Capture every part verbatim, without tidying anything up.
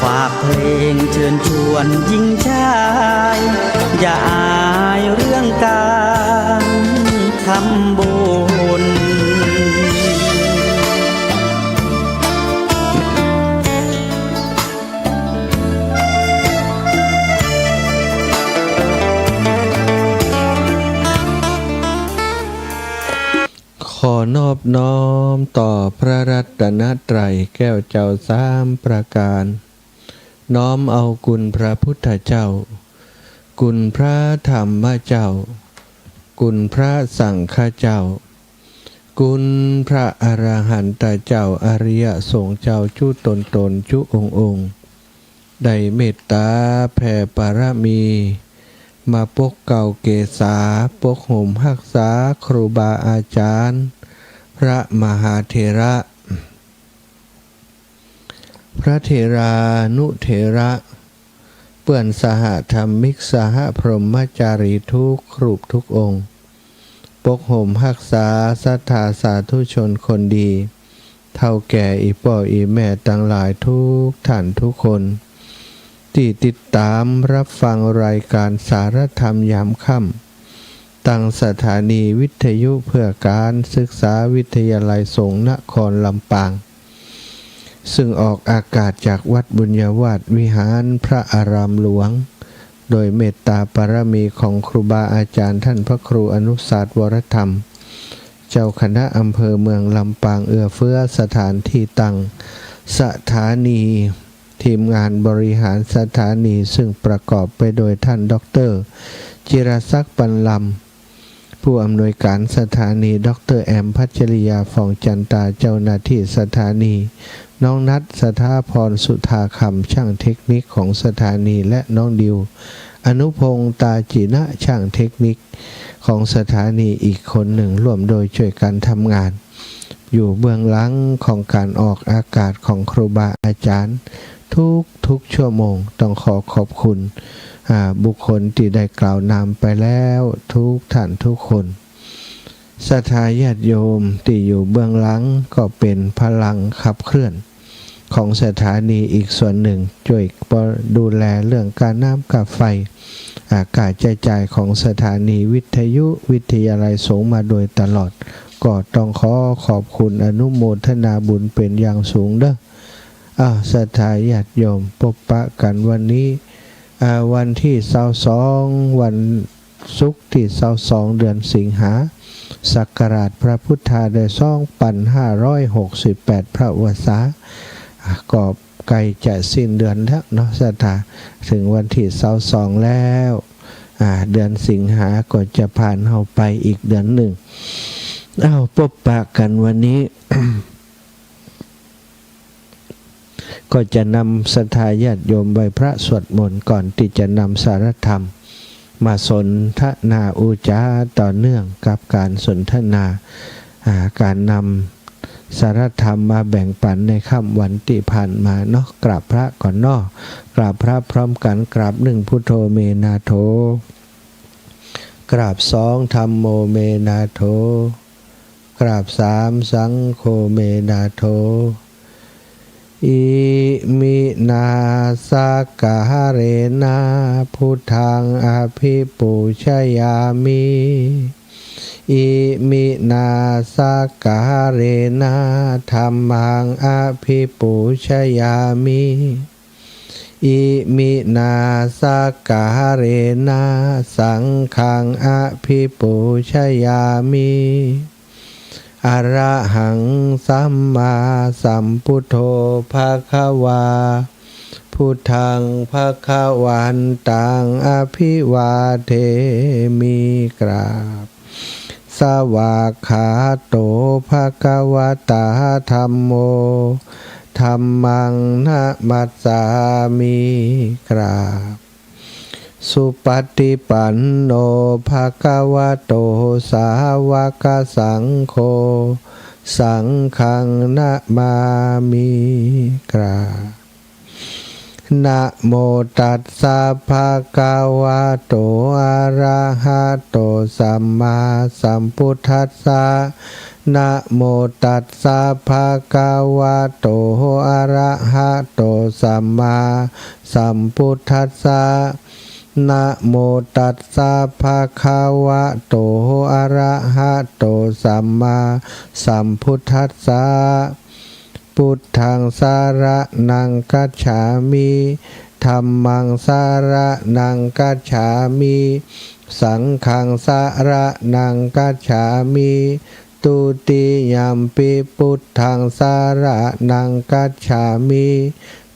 ฝากเพลงเชิญชวนหญิงชาย อย่าอายเรื่องการทำบุญ ขอนอบน้อมต่อพระรัตนตรัยแก้วเจ้าสามประการ น้อมเอาคุณพระพุทธเจ้า คุณพระธรรมเจ้า คุณพระสังฆเจ้า คุณพระอรหันตเจ้า อริยสงฆ์เจ้าจุ๊ตนๆ จุ๊องค์ๆ ได้เมตตาแผ่ปารมี มาปกเกล้าเกษา ปกห่มฮักษาครูบาอาจารย์ พระมหาเถระ พระเถรานุเถระ เปื้อนสหธรรมิก สหพรหมจารีทุกรูปทุกองค์ ปกห่มฮักษาศรัทธาสาธุชนคนดี เฒ่าแก่อี่ป้ออี่แม่ตังหลายทุกท่านทุกคน ตี้ติดต๋ามรับฟังรายการสารธรรมยามค่ำ ตางสถานีวิทยุเพื่อการศึกษาวิทยาลัยสงฆ์นครลำปาง ซึ่งออกอากาศจากวัดบุญญาวาสวิหารพระอารามหลวง โดยเมตตาปารมีของครูบาอาจารย์ท่านพระครูอนุสาสน์ วรธรรม เจ้าคณะอำเภอเมืองลำปาง เอื้อเฟื้อสถานที่ตั้งสถานี ทีมงานบริหารสถานี ซึ่งประกอบไปโดยท่านด็อกเตอร์ จิรศักดิ์ ปันลำ ผู้อำนวยการสถานี ด็อกเตอร์ แอม พัชริยา ฟองจันตา เจ้าหน้าที่สถานี น้องนัท สถาพร สุธาคำ ช่างเทคนิคของสถานี และน้องดิว อนุพงษ์ ตาจินะ ช่างเทคนิคของสถานีอีกคนหนึ่ง ร่วมโดยช่วยกันทำงาน อยู่เบื้องหลังของการออกอากาศของครูบาอาจารย์ ทุกๆ ชั่วโมง ต้องขอขอบคุณ อ่า บุคคลตี้ได้กล่าวนามไปแล้วทุกท่านทุกคน ศรัทธาญาติโยมตี้อยู่เบื้องหลังก็เป๋นพลังขับเคลื่อนของสถานีอีกส่วนหนึ่ง จ้วยดูแลเรื่องก้าน้ำก้าไฟ อ่า ก้าใจ๊จ่ายของสถานีวิทยุวิทยาลัยสงฆ์มาโดยตลอด ก็ต้องขอขอบคุณอนุโมทนาบุญเป๋นอย่างสูงเด้อ อ้าว ศรัทธาญาติโยม ปบปะกั๋นวันนี้ อ่า วันตี้ซาวสอง วันศุกร์ตี้ซาวสอง เดือนสิงหา ศักราชพระพุทธาได้สองปันห้าร้อยหกสิบแปด พระวสา อ่า ก็ใก้จะสิ้นเดือนแล้วเนาะ ศรัทธา เถิงวันตี้ซาวสองแล้ว อ่า เดือนสิงหาก็จะผ่านเฮาไปอีกเดือนนึ่ง อ้าว ปบปะกั๋นวันนี้ ก็จะนำศรัทธาญาติโยมไหว้พระสวดมนต์ก่อนตี้จะนำสารธรรมมาสนทนาอู้จ๋าต่อเนื่องกับการสนทนา อ่า การนำสารธรรมมาแบ่งปันในค่ำวันตี้ผ่านมาเนาะ กราบพระก่อนเนาะ กราบพระพร้อมกั๋น กราบหนึ่ง พุทโธ เม นาโถ กราบสอง ธัมโม เม นาโถ กราบสาม สังโฆ เม นาโถ อิมินา สักกะหะเรนะ พุทธัง อะภิปูชยามิ อิมินา สักกะหะเรนะ ธัมมัง อะภิปูชยามิ อิมินา สักกะหะเรนะ สังฆัง อะภิปูชยามิ อะระหัง สัมมาสัมพุทโธ ภะคะวา พุทธัง ภะคะวันตัง อะภิวาเทมิ กราบ สวากขาโต ภะคะวะตา ธัมโม ธัมมัง นะมัสสามิ กราบ สุปะติปันโน ภะคะวะโต สาวะกะสังโฆ สังฆัง นะมามิ กราบ นะโมตัสสะภะคะวะโต อะระหะโต สัมมาสัมพุทธัสสะ นะโมตัสสะภะคะวะโต อะระหะโต สัมมาสัมพุทธัสสะ นะโมตัสสะภะคะวะโต อะระหะโต สัมมาสัมพุทธัสสะ พุทธังสะระณังคัจฉามิ ธัมมังสะระณังคัจฉามิ สังฆังสะระณังคัจฉามิ ทุติยัมปิพุทธังสะระณังคัจฉามิ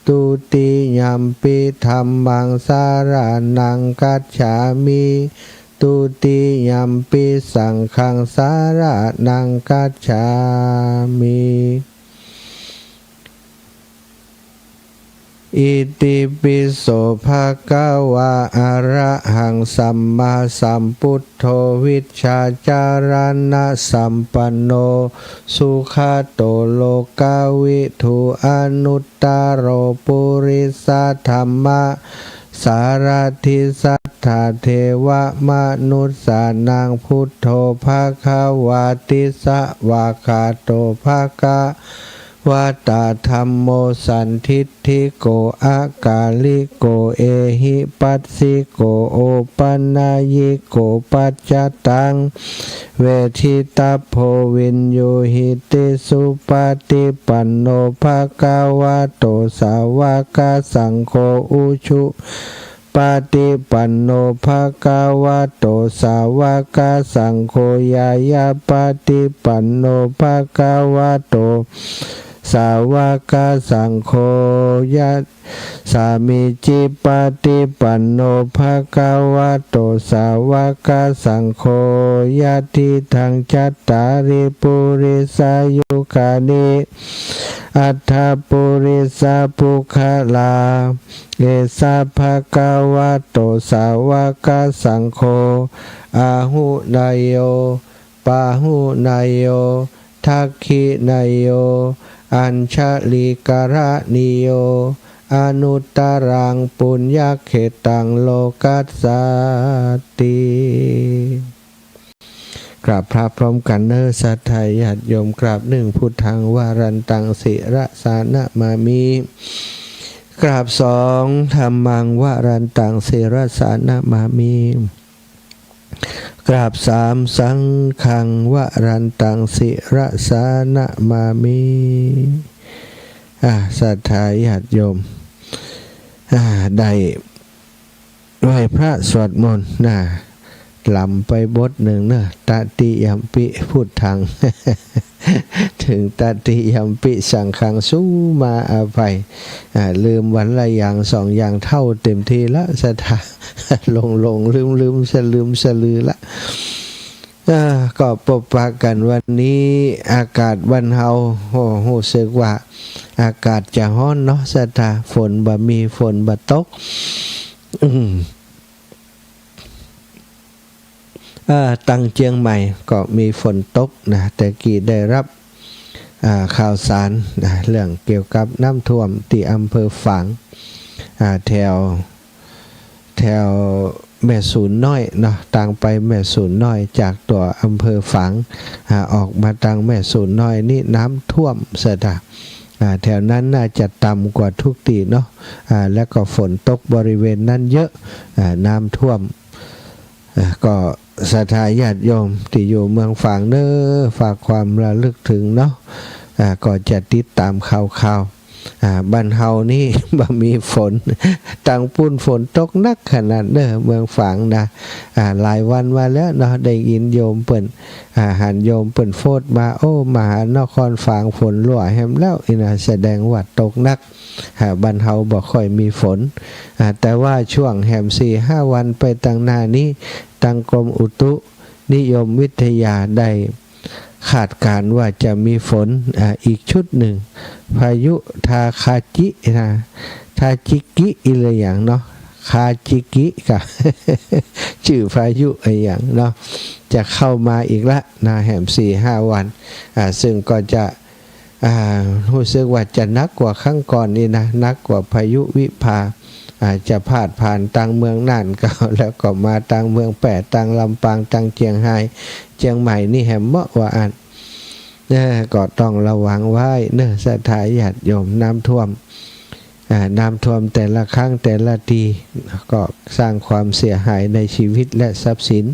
ทุติยัมปิธัมมังสะระณังคัจฉามิ ทุติยัมปิสังฆังสะระณังคัจฉามิ อิติปิโสภะคะวะ อะระหังสัมมาสัมพุทโธ วิชชาจารณะสัมปันโน สุขะโต โลกะวิทู อนุตตะโร ปุริสะธัมมะสารัตถิ สัทธาเทวะมนุสสานัง พุทโธภะคะวาติ สวากขาโตภะคะวะตา ธัมโมสันทิฏฐิโก อะกาลิโก เอหิปัสสิโก โอปะนัยยิโก ปัจจตัง เวทิตัพโพ วิญญูหิติ สุปะฏิปันโน ภะคะวะโต สาวะกะสังโฆ อุจุปะฏิปันโน ภะคะวะโต สาวะกะสังโฆ ญาณะปะฏิปันโน ภะคะวะโต สาวะกะสังโฆ ยะ สามีจิปะฏิปันโน ภะคะวะโต สาวะกะสังโฆ ยะติตัง จัตตาริ ปุริสายุคานิ อัตถะปุริสะปุคคลา เอสะ ภะคะวะโต สาวะกะสังโฆ อาหุเนยโย ปาหุเนยโย ทักขิเนยโย อัญชลีกะระณีโย อนุตตะรัง ปุญญะเขตัง โลกัสสาติ กราบพระพร้อมกั๋นเน่อ ศรัทธาญาติโยม กราบหนึ่ง พุทธัง วะรันตัง ศิระสานะมามิ กราบสอง ธัมมัง วะรันตัง ศิระสานะมามิ กราบสาม สังฆัง วะรันตัง ศิระสานะมามิ อ่า ศรัทธาญาติโยม อ่า ได้ไหว้พระสวดมนต์นะ ลำไปบทหนึ่งเน่อ ตติยัมปิพุทธัง เถิงตติยัมปิสังฆัง สุมาอภัย อ่า ลืมวันละอย่างสองอย่าง เฒ่าเต๋มทีละ ศรัทธา หลงๆ ลืมๆ สะลืมสะลือละ อ่า ก็ปบปะกั๋นวันนี้ อากาศบ้านเฮา โอ้ ฮู้สึกว่าอากาศจะฮ้อนเนาะ ศรัทธา ฝนบ่มี ฝนบ่ตก อืม เอ่อ ตังเจียงใหม่ก็มีฝนตกนะ แต่กี้ได้รับ อ่า ข่าวสารนะ เรื่องเกี่ยวกับน้ำท่วมตี้อำเภอฝาง อ่า แถว แถวแม่สูนน้อยเนาะ ตางไปแม่สูนน้อย จากตั๋วอำเภอฝาง อ่า ออกมาตางแม่สูนน้อยนี่น้ำท่วม ศรัทธา อ่า แถวนั้นน่าจะต่ำกว่าทุกตี้เนาะ อ่า แล้วก็ฝนตกบริเวณนั้นเยอะ อ่า น้ำท่วม อ่า ก็ศรัทธาญาติโยมตี้อยู่เมืองฝางเน่อ ฝากความระลึกถึงเนาะ อ่า ก็จะติดต๋ามข่าวๆ อ่า บ้านเฮานี่ บ่มีฝน ตางปู้นฝนตกหนักขนาดเน่อ เมืองฝางนะ อ่า หลายวันมาแล้วเนาะ ได้ยินโยมเปิ้น อ่า หันโยมเปิ้นโฟสต์มา โอ้ มหานครฝางฝนลั่วแหมแล้ว อี้นะ แสดงว่าตกหนัก อ่า บ้านเฮาบ่ค่อยมีฝน อ่า แต่ว่าช่วงแหมสี่ห้าวันไปตางหน้านี้ ตางกรมอุตุนิยมวิทยาได้คาดการณ์ว่าจะมีฝน อ่า อีกชุดหนึ่ง พายุทาคาจินะ ทาจิกิ อะหยังเนาะ คาจิกิกะ จื้อพายุอะหยังเนาะ จะเข้ามาอีกละนะ แหมสี่ห้าวัน อ่า ซึ่งก็จะ อ่า ฮู้สึกว่าจะหนักกว่าครั้งก่อนนี่นะ หนักกว่าพายุวิภา อ่า จะพาดผ่านตางเมืองน่านก็ แล้วก็มาตางเมืองแป้ ตางลำปาง ตางเจียงฮาย เจียงใหม่นี่แหมเนาะ ว่าอั้น เออ ก็ต้องระวังไว้เนาะ ศรัทธาญาติโยม น้ำท่วม อ่า น้ำท่วมแต่ละครั้งแต่ละที ก็สร้างความเสียหายในชีวิตและทรัพย์สิน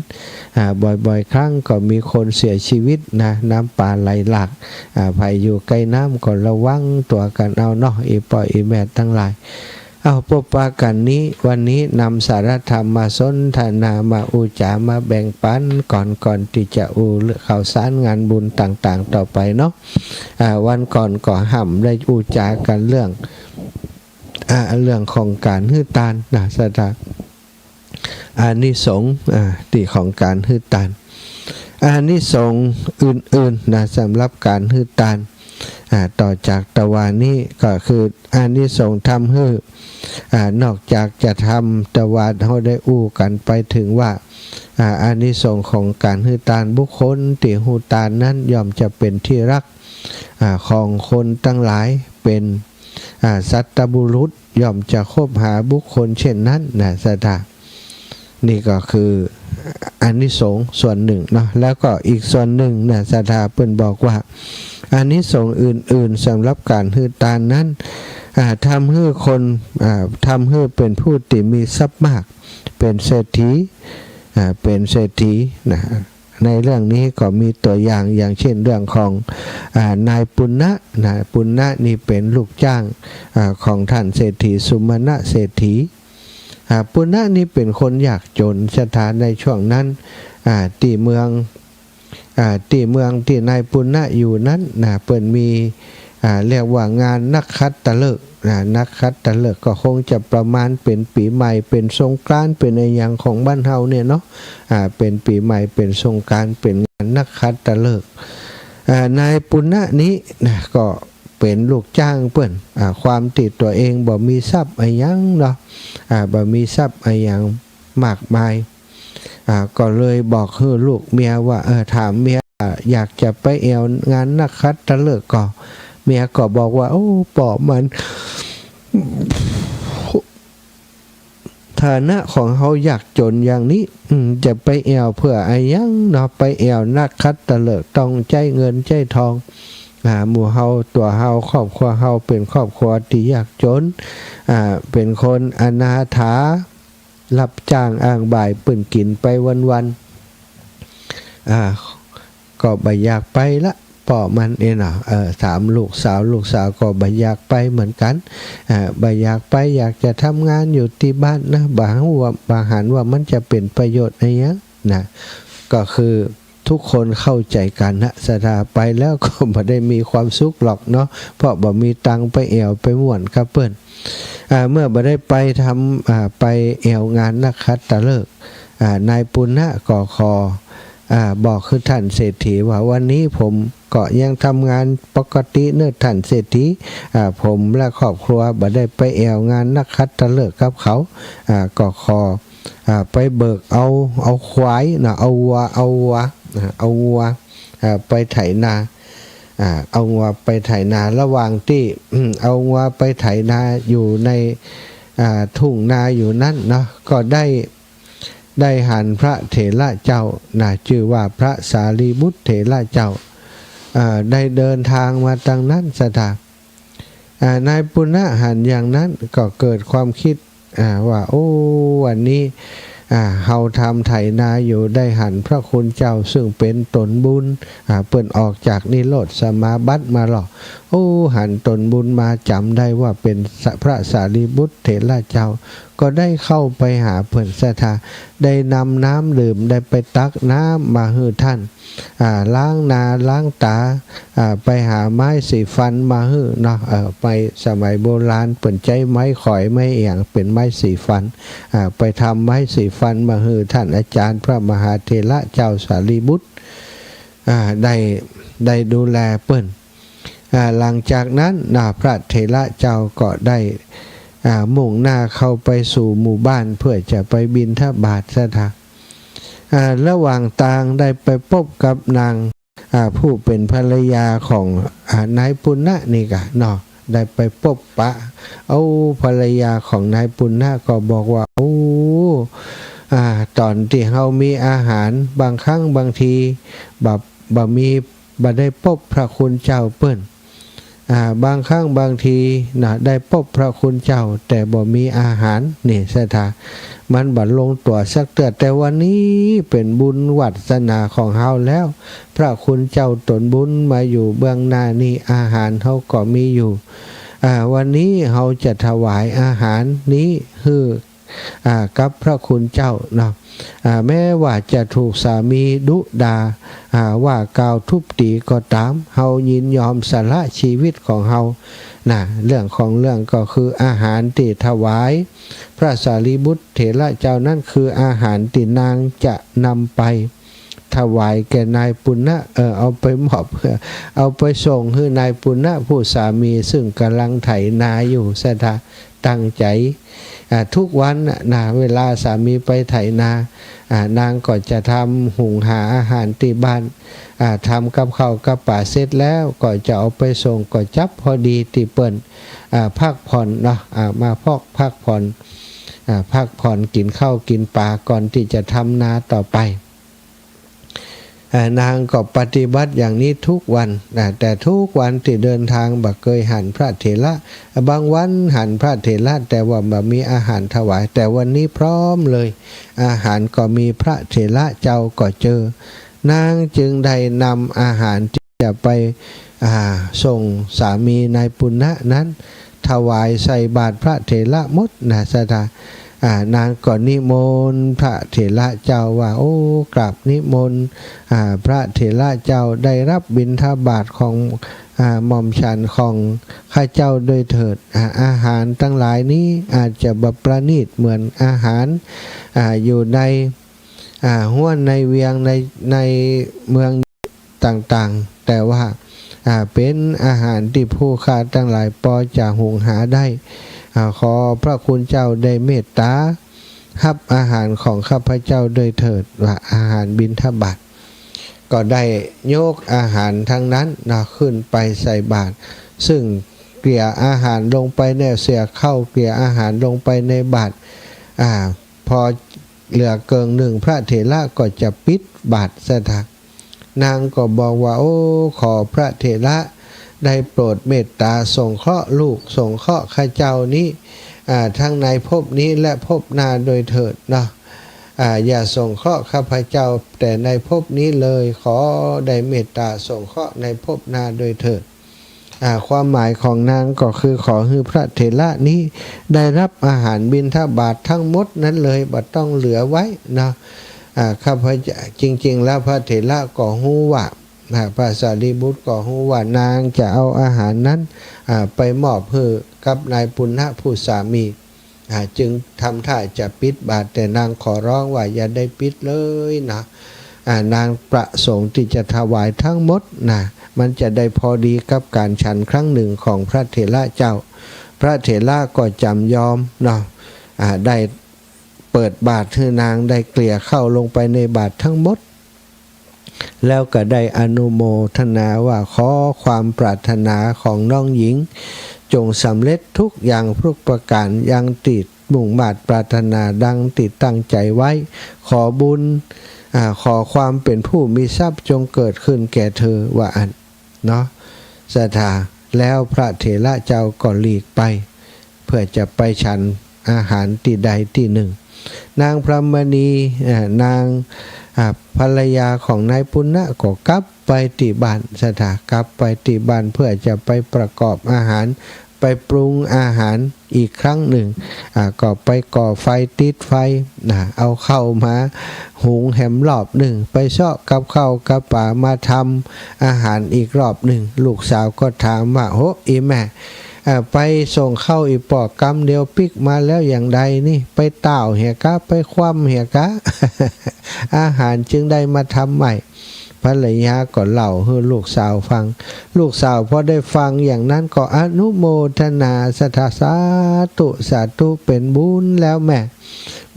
อ่า บ่อยๆ ครั้งก็มีคนเสียชีวิตนะ น้ำป่าไหลหลาก อ่า ใผอยู่ใก้น้ำก็ระวังตั๋วกั๋นเอาเนาะ อี่ป้ออี่แม่ตังหลาย เอา ปบปะกั๋นนี้ วันนี้นำสาระธรรมมาสนทนา มาอู้จ๋า มาแบ่งปั๋นก่อน ก่อนตี้จะอู้เรื่องข่าวสารงานบุญต่างๆ ต่อไปเนาะ อ่า วันก่อนก็ห่ำได้อู้จ๋ากั๋นเรื่อง อ่า เรื่องของก๋านหื้อตานนะ ศรัทธา อานิสงส์ อ่า ตี้ของก๋านหื้อตาน อานิสงส์อื่นๆ นะ สำหรับก๋านหื้อตาน อ่า ต่อจากตะวานี้ก็คืออานิสงส์ทำหื้อ อ่า นอกจากจะทำตะวา เฮาได้อู้กั๋นไปเถิงว่า อ่า อานิสงส์ของก๋านหื้อตาน บุคคลตี้หื้อตานนั้นย่อมจะเป๋นที่ฮัก อ่า ของคนตังหลาย เป๋น อ่า สัตบุรุษ ย่อมจะคบหาบุคคลเช่นนั้นนะ ศรัทธา นี่ก็คืออานิสงส์ส่วนนึ่งเนาะ แล้วก็อีกส่วนนึ่งนะ ศรัทธา เปิ้นบอกว่า อานิสงส์อื่นๆ สำหรับก๋านหื้อตานนั้น อ่า ทำหื้อคน อ่า ทำหื้อเป๋นผู้ตี้มีทรัพย์มาก เป๋นเศรษฐี อ่า เป๋นเศรษฐีนะ ในเรื่องนี้ก็มีตั๋วอย่าง อย่างเช่นเรื่องของ อ่า นายปุณณะนะ ปุณณะนี่เป๋นลูกจ้าง อ่า ของท่านเศรษฐีสุมาณะเศรษฐี อ่า ปุณณะนี่เป๋นคนยากจ๋น ศรัทธา ในช่วงนั้น อ่า ตี้เมือง อ่า ตี้เมืองตี้นายปุณณะอยู่นั้นนะ เปิ้นมี อ่า เรียกว่างานนักขัตฤกษ์นะ นักขัตฤกษ์ก็คงจะประมาณเป๋นปี๋ใหม่ เป๋นสงกรานต์ เป๋นอะหยังของบ้านเฮาเนี่ยเนาะ อ่า เป๋นปี๋ใหม่ เป๋นสงกรานต์ เป๋นงานนักขัตฤกษ์ อ่า นายปุณณะนี้นะ ก็เป๋นลูกจ้างเปิ้น อ่า ความตี้ตั๋วเองบ่มีทรัพย์อะหยังเนาะ อ่า บ่มีทรัพย์อะหยังมากมาย อ่า ก็เลยบอกหื้อลูกเมียว่า เออ ถามเมีย อ่า อยากจะไปแอ่วงานนักขัตฤกษ์ก็ เมียก็บอกว่า โอ้ ป้อมัน ฐานะของเฮายากจ๋นอย่างนี้ อืม จะไปแอ่วเปื้ออะหยังเนาะ ไปแอ่วนักขัตฤกษ์ต้องใจ๊เงินใจ๊ทอง อ่า หมู่เฮา ตั๋วเฮา ครอบครัวเฮาเป๋นครอบครัวตี้ยากจ๋น อ่า เป๋นคนอนาถา ฮับจ้างอ้างบ่ายเปิ้นกิ๋นไปวันๆ อ่า ก็บ่อยากไปละ ป้อมันเองเนาะ เออ ถามลูกสาว ลูกสาวก็บ่อยากไปเหมือนกั๋น อ่า บ่อยากไป อยากจะทำงานอยู่ตี้บ้านนะ บ่หันว่า บ่หันว่ามันจะเป๋นประโยชน์อะหยังนะ ก็คือทุกคนเข้าใจ๋กั๋นนะ ศรัทธา ไปแล้วก็บ่ได้มีความสุขหรอกเนาะ เพราะบ่มีตังค์ไปแอ่วไปม่วนกับเปิ้น อ่า เมื่อบ่ได้ไปทำ อ่า ไปแอ่วงานนักขัตฤกษ์ อ่า นายปุณณะก็ขอ อ่า บอกคือท่านเศรษฐีว่า วันนี้ผมก็ยังทำงานปกติเนาะท่านเศรษฐี อ่า ผมและครอบครัวบ่ได้ไปแอ่วงานนักขัตฤกษ์กับเขา อ่า ก็ขอ อ่า ไปเบิกเอา เอาควายนะ เอางัว เอางัว อ่า เอางัว อ่า ไปไถนา อ่า เอางัวไปไถนา ระหว่างตี้ อืม เอางัวไปไถนาอยู่ใน อ่า ทุ่งนาอยู่นั้นเนาะ ก็ได้ ได้หันพระเถระเจ้านะ จื้อว่าพระสารีบุตรเถระเจ้า อ่า ได้เดินทางมาตางนั้น ศรัทธา อ่า นายปุณณะหันอย่างนั้นก็เกิดความคิด อ่า ว่า โอ้ วันนี้ อ่า เฮาทำไถนาอยู่ ได้หันพระคุณเจ้าซึ่งเป๋นต๋นบุญ อ่า เปิ้นออกจากนิโรธสมาบัติมาลอ โอ้ หันต๋นบุญมา จ๋ำได้ว่าเป๋นสะ พระสารีบุตรเถระเจ้า ก็ได้เข้าไปหาเปิ้น ศรัทธา ได้นำน้ำดื่ม ได้ไปตักน้ำมาหื้อท่าน อ่า ล้างหน้าล้างต๋า อ่า ไปหาไม้สีฟันมาหื้อเนาะ เอ่อ ไปสมัยโบราณเปิ้นใจ๊ไม้ขอยไม้อะหยังเป๋นไม้สีฟัน อ่า ไปทำไม้สีฟันมาหื้อท่านอาจ๋ารย์พระมหาเถระเจ้าสารีบุตร อ่า ได้ ได้ดูแลเปิ้น อ่า หลังจากนั้นนะ พระเถระเจ้าก็ได้ อ่า มุ่งหน้าเข้าไปสู่หมู่บ้านเพื่อจะไปบิณฑบาต ศรัทธา อ่า ระหว่างตางได้ไปปบกับนาง อ่า ผู้เป๋นภรรยาของ อ่า อ่า นายปุณณะนี่กะเนาะ ได้ไปปบปะ เอ้า ภรรยาของนายปุณณะก็บอกว่า โอ้ อ่า ต๋อนตี้เฮามีอาหาร บางครั้งบางที บ่ บ่มี บ่ได้ปบพระคุณเจ้าเปิ้น อ่า บางครั้งบางทีนะ ได้ปบพระคุณเจ้า แต่บ่มีอาหาร นี่ศรัทธา มันบ่ลงตั๋วสักเตื้อ แต่วันนี้เป๋นบุญวาสนาของเฮาแล้ว พระคุณเจ้าต๋นบุญมาอยู่เบื้องหน้านี้ อาหารเฮาก็มีอยู่ อ่า วันนี้เฮาจะถวายอาหารนี้หื้อ อ่า กับพระคุณเจ้าเนาะ อ่า แม้ว่าจะถูกสามีดุด่า อ่า ว่ากล่าวทุบตี๋ก็ต๋าม เฮายินยอมสละชีวิตของเฮา นะ เรื่องของเรื่องก็คืออาหารตี้ถวายพระสารีบุตรเถระเจ้านั้น คืออาหารตี้นางจะนำไปถวายแก่นายปุณณะ เออ เอาไปมอบ เอาไปส่งหื้อนายปุณณะผู้สามี ซึ่งก่ำลังไถนาอยู่ ศรัทธา ตั้งใจ๋ อ่า ทุกวันน่ะนะ เวลาสามีไปไถนา อ่า นางก็จะทำหุงหาอาหารตี้บ้าน อ่า ทำกับข้าวกับป๋าเสร็จแล้ว ก็จะเอาไปส่ง ก็จับพอดีตี้เปิ้น อ่า พักผ่อนเนาะ อ่า มาพอกพักผ่อน อ่า พักผ่อนกิ๋นข้าวกิ๋นป๋าก่อนตี้จะทำนาต่อไป อ่า นางก็ปฏิบัติอย่างนี้ทุกวัน อ่า แต่ทุกวันตี้เดินทางบ่เกยหันพระเถระ บางวันหันพระเถระ แต่ว่าบ่มีอาหารถวาย แต่วันนี้พร้อมเลย อาหารก็มี พระเถระเจ้าก็เจอ นางจึงได้นำอาหารตี้จะไป อ่า ส่งสามีนายปุณณะนั้น ถวายใส่บาตรพระเถระหมดนะ ศรัทธา อ่า นางก็นิมนต์พระเถระเจ้าว่า โอ้ กราบนิมนต์ อ่า พระเถระเจ้า ได้รับบิณฑบาตของ อ่า หม่อมฉันของข้าเจ้าด้วยเถิด อ่า อาหารตังหลายนี้อาจจะบ่ประณีตเหมือนอาหาร อ่า อยู่ใน อ่า ฮ้วนในเวียงใน ในเมืองต่างๆ แต่ว่า อ่า เป๋นอาหารตี้ผู้ข้าตังหลายปอจะหุงหาได้ อ่า ขอพระคุณเจ้าได้เมตต๋าฮับอาหารของข้าพเจ้าด้วยเถิด ว่าอาหารบิณฑบาต ก็ได้ยกอาหารตังนั้นเนาะ ขึ้นไปใส่บาตร ซึ่งเกลี่ยอาหารลงไปในเสียข้าว เกลี่ยอาหารลงไปในบาตร อ่า พอเหลือเกิ่งนึ่ง พระเถระก็จะปิดบาตร ศรัทธา นางก็บอกว่า โอ้ ขอพระเถระได้โปรดเมตต๋าสงเคราะห์ลูก สงเคราะห์ข้าเจ้านี้ อ่า ทั้งในภพนี้และภพหน้าด้วยเถิดเนาะ อ่า อย่าสงเคราะห์ข้าพเจ้าแต่ในภพนี้เลย ขอได้เมตต๋าสงเคราะห์ในภพหน้าด้วยเถิด อ่า ความหมายของนางก็คือขอหื้อพระเถระนี้ได้รับอาหารบิณฑบาตทั้งหมดนั้นเลย บ่ต้องเหลือไว้เนาะ อ่า ข้าพเจ้า จริงๆ แล้วพระเถระก็ฮู้ว่า อ่า พระสารีบุตรก็ฮู้ว่านางจะเอาอาหารนั้น อ่า ไปมอบหื้อกับนายปุณณะผู้สามี อ่า จึงทำท่าจะปิดบาตร แต่นางขอร้องว่าอย่าได้ปิดเลยนะ อ่า นางประสงค์ตี้จะถวายทั้งหมดนะ มันจะได้พอดีกับก๋านฉันครั้งนึ่งของพระเถระเจ้า พระเถระก็จ๋ำยอมเนาะ อ่า ได้เปิดบาตรหื้อนาง ได้เกลี่ยข้าวลงไปในบาตรทั้งหมด แล้วก็ได้อนุโมทนาว่า ขอความปรารถนาของน้องหญิงจงสำเร็จทุกอย่างทุกประก๋าน อย่างตี้มุ่งมาดปรารถนา ดังตี้ตั้งใจ๋ไว้ ขอบุญ อ่า ขอความเป๋นผู้มีทรัพย์จงเกิดขึ้นแก่เธอ ว่าอั้นเนาะ ศรัทธา แล้วพระเถระเจ้าก็หลีกไป เพื่อจะไปฉันอาหารตี้ใดตี้นึ่ง นางพรหมณี อ่า นาง อ่า ภรรยาของนายปุณณะก็กลับไปตี้บ้าน ศรัทธา กลับไปตี้บ้านเพื่อจะไปประกอบอาหาร ไปปรุงอาหารอีกครั้งนึ่ง อ่า ก็ไปก่อไฟ ติดไฟ อ่า เอาข้าวมาหุงแหมรอบนึ่ง ไปเซาะกับข้าวกับป๋ามาทำอาหารอีกรอบนึ่ง ลูกสาวก็ถามว่า โห อี่แม่ อ่า ไปส่งข้าวอี่ป้อกำเดียวปิ๊กมาแล้วอย่างใดนี่ ไปต้าวเหียก๊า ไปคว่ำเหียก๊า อาหารจึงได้มาทำใหม่ ภรรยาก็เล่าหื้อลูกสาวฟัง ลูกสาวพอได้ฟังอย่างนั้นก็อนุโมทนา ศรัทธา สาธุ สาธุ เป๋นบุญแล้วแม่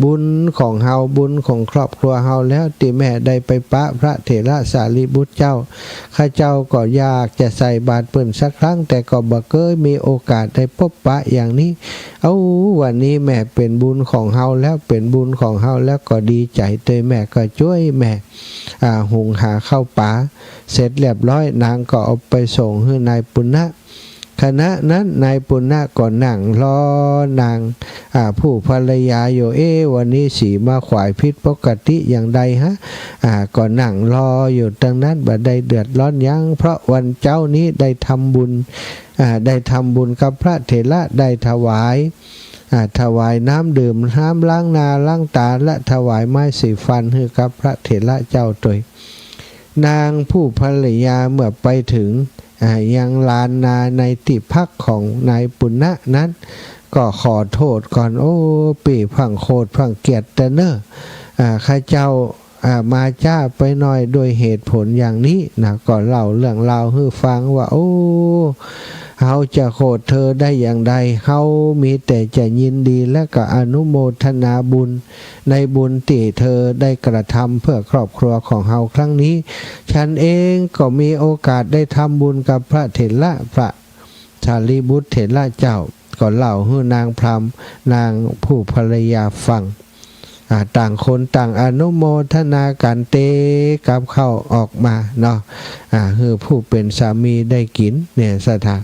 บุญของเฮา บุญของครอบครัวเฮาแล้ว ตี้แม่ได้ไปปะพระเถระสารีบุตรเจ้า ข้าเจ้าก็อยากจะใส่บาตรเปิ้นสักครั้ง แต่ก็บ่เกยมีโอกาสได้ปบปะอย่างนี้ เอ้า วันนี้แม่เป๋นบุญของเฮาแล้ว เป๋นบุญของเฮาแล้วก็ดีใจ๋ตวย แม่ก็จ้วยแม่ อ่า หุงหาข้าวป๋าเสร็จเรียบร้อย นางก็เอาไปส่งหื้อนายปุณณะ ขณะนั้นนายปุณณะก็นั่งรอนาง อ่า ผู้ภรรยาอยู่ เอ๊ะ วันนี้สีมาขวายผิดปกติอย่างใดฮะ อ่า ก็นั่งรออยู่ตังนั้น บ่ได้เดือดร้อนหยัง เพราะวันเจ๊านี้ได้ทำบุญ อ่า ได้ทำบุญกับพระเถระ ได้ถวาย อ่า ถวายน้ำดื่ม น้ำล้างหน้าล้างต๋า และถวายไม้สีฟันหื้อกับพระเถระเจ้าตวย นางผู้ภรรยาเมื่อไปถึง อ่า ยังลานนาในตี้พักของนายปุณณะนั้น ก็ขอโต้ษก่อน โอ้ ปี้พ่างโขดพ่างเกียจเต๊อะเน่อ อ่า ข้าเจ้า อ่า มาจ๊าไปหน่อยด้วยเหตุผลอย่างนี้นะ ก็เล่าเรื่องราวหื้อฟังว่า โอ้ เฮาจะโขดเธอได้อย่างใด เฮามีแต่จะยินดีและก็อนุโมทนาบุญ ในบุญตี้เธอได้กระทำเพื่อครอบครัวของเฮาครั้งนี้ ฉันเองก็มีโอกาสได้ทำบุญกับพระเถระ พระสารีบุตรเถระเจ้า ก็เล่าหื้อนางพราหมณ์ นางผู้ภรรยาฟัง อ่า ต่างคนต่างอนุโมทนากั๋น เตกับข้าวออกมาเนาะ อ่า หื้อผู้เป๋นสามีได้กิ๋นเนี่ยศรัทธา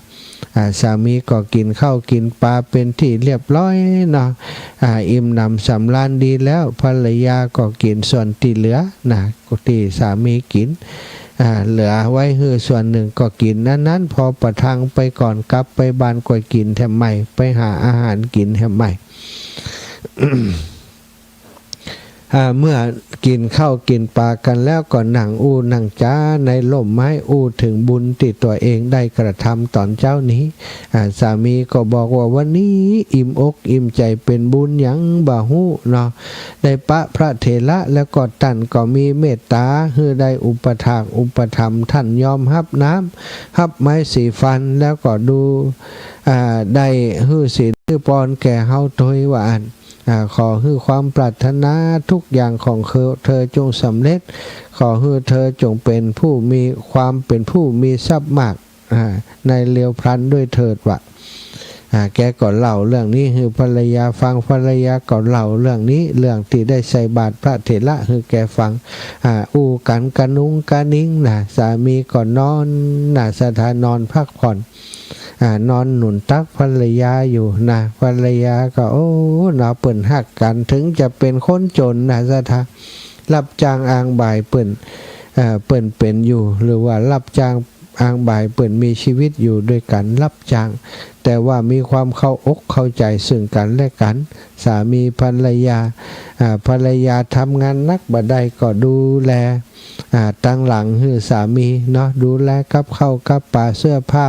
อ่า สามีก็กิ๋นข้าวกิ๋นป๋าเป๋นตี้เรียบร้อยเนาะ อ่า อิ่มหนำสำราญดีแล้ว ภรรยาก็กิ๋นส่วนตี้เหลือนะ ตี้สามีกิ๋น อ่า เหลือไว้หื้อส่วนนึ่งก็กิ๋นอันนั้น พอประทังไปก่อน กลับไปบ้านก็กิ๋นแถมใหม่ ไปหาอาหารกิ๋นแถมใหม่ อ่า เมื่อกิ๋นข้าวกิ๋นป๋ากั๋นแล้วก็นั่งอู้นั่งจ๋าในร่มไม้ อู้เถิงบุญตี้ตั๋วเองได้กระทำต๋อนเจ๊านี้ อ่า สามีก็บอกว่าวันนี้อิ่มอกอิ่มใจ๋ เป๋นบุญหยังบ่ฮู้เนาะ ได้ปะพระเถระ แล้วก็ต้านก็มีเมตต๋าหื้อได้อุปถากอุปถัมภ์ ต้านยอมฮับน้ำ ฮับไม้สีฟัน แล้วก็ดู อ่า ได้หื้อศีลหื้อปอนแก่เฮาตวยว่าอั้น อ่า ขอหื้อความปรารถนาทุกอย่างของเธอจงสำเร็จ ขอหื้อเธอจงเป๋นผู้มีความเป๋นผู้มีทรัพย์มาก อ่า ในเร็วพลันด้วยเถิดว่า อ่า แกก็เล่าเรื่องนี้หื้อภรรยาฟัง ภรรยาก็เล่าเรื่องนี้ เรื่องตี้ได้ใส่บาตรพระเถระหื้อแกฟัง อ่า อู้กั๋นกระนุงกระนิงนะ สามีก็นอนนะศรัทธา นอนพักผ่อน อ่า นอนหนุนตักภรรยาอยู่นะ ภรรยาก็ โอ้ เนาะ เปิ้นฮักกั๋น เถิงจะเป๋นคนจ๋นนะศรัทธา ฮับจ้างอ้างบ่ายเปิ้น เอ่อ เปิ้นเป๋นอยู่ หรือว่าฮับจ้างอ้างบ่ายเปิ้นมีชีวิตอยู่ด้วยกั๋นฮับจ้าง แต่ว่ามีความเข้าอกเข้าใจ๋ซึ่งกั๋นและกั๋น สามีภรรยา อ่า ภรรยาทำงานหนักบ่ได้ก็ดูแล อ่า ตังหลังหื้อสามีเนาะ ดูแลกับข้าวกับป๋า เสื้อผ้า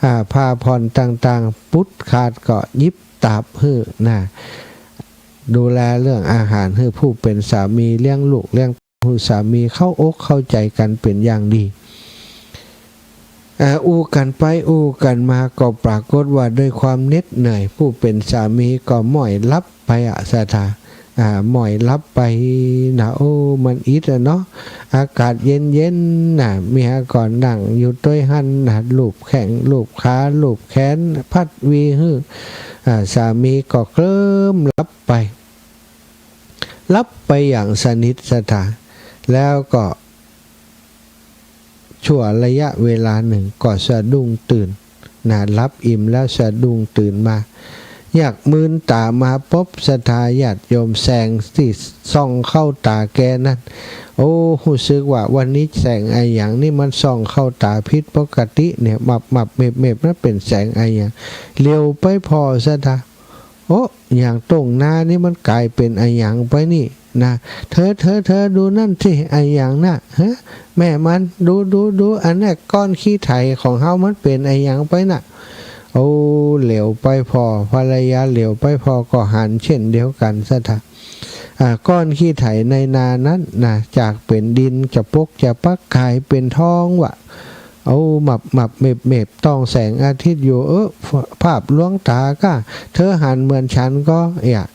อ่า ผ้าผ่อนต่างๆ ปุดขาดก็หยิบตาบหื้อนะ ดูแลเรื่องอาหารหื้อผู้เป๋นสามี เลี้ยงลูกเลี้ยงหื้อสามี เข้าอกเข้าใจ๋กั๋นเป๋นอย่างดี อ่า อู้กั๋นไปอู้กั๋นมาก็ปรากฏว่าด้วยความเหน็ดเหนื่อย ผู้เป๋นสามีก็หม้อยหลับไปอะศรัทธา อ่า หม้อยหลับไปนะ โอ้ มันอิดอะเนาะ อากาศเย็นๆ นะ เมียก็นั่งอยู่ตวยหั้นนะ ลูบแข้งลูบขาลูบแขน พัดวีหื้อ อ่า สามีก็เคลิ้มหลับไป หลับไปอย่างสนิทศรัทธา แล้วก็ ชั่วระยะเวลาหนึ่งก็สะดุ้งตื่นนะ หลับอิ่มแล้วสะดุ้งตื่นมา หยักมืนต๋ามาปบศรัทธาญาติโยม แสงตี้ส่องเข้าต๋าแกนั้น โอ้ ฮู้สึกว่าวันนี้แสงอะหยังนี่มันส่องเข้าต๋าผิดปกติเนี่ย มับมับเมบเมบ มันเป๋นแสงอะหยัง เหลียวไปผ่อศรัทธา โอ้ อย่างตรงหน้านี่มันก๋ายเป๋นอะหยังไปนี่นะ เธอ เธอ เธอดูนั่นสิ อะหยังน่ะ ฮะ แม่มัน ดู ดู ดู อันเนี้ยก้อนขี้ไถของเฮามันเป๋นอะหยังไปน่ะ โอ้ เหลียวไปผ่อ ภรรยาเหลียวไปผ่อก็หันเช่นเดียวกั๋นศรัทธา อ่า ก้อนขี้ไถในนานั้นนะ จากเป๋นดินจะปกจะปักก๋ายเป๋นทองว่ะ โอ้ มับมับเมบเมบ ต้องแสงอาทิตย์อยู่ เออ ภาพลวงต๋าก้า เธอหันเหมือนฉันก่อ เอียะ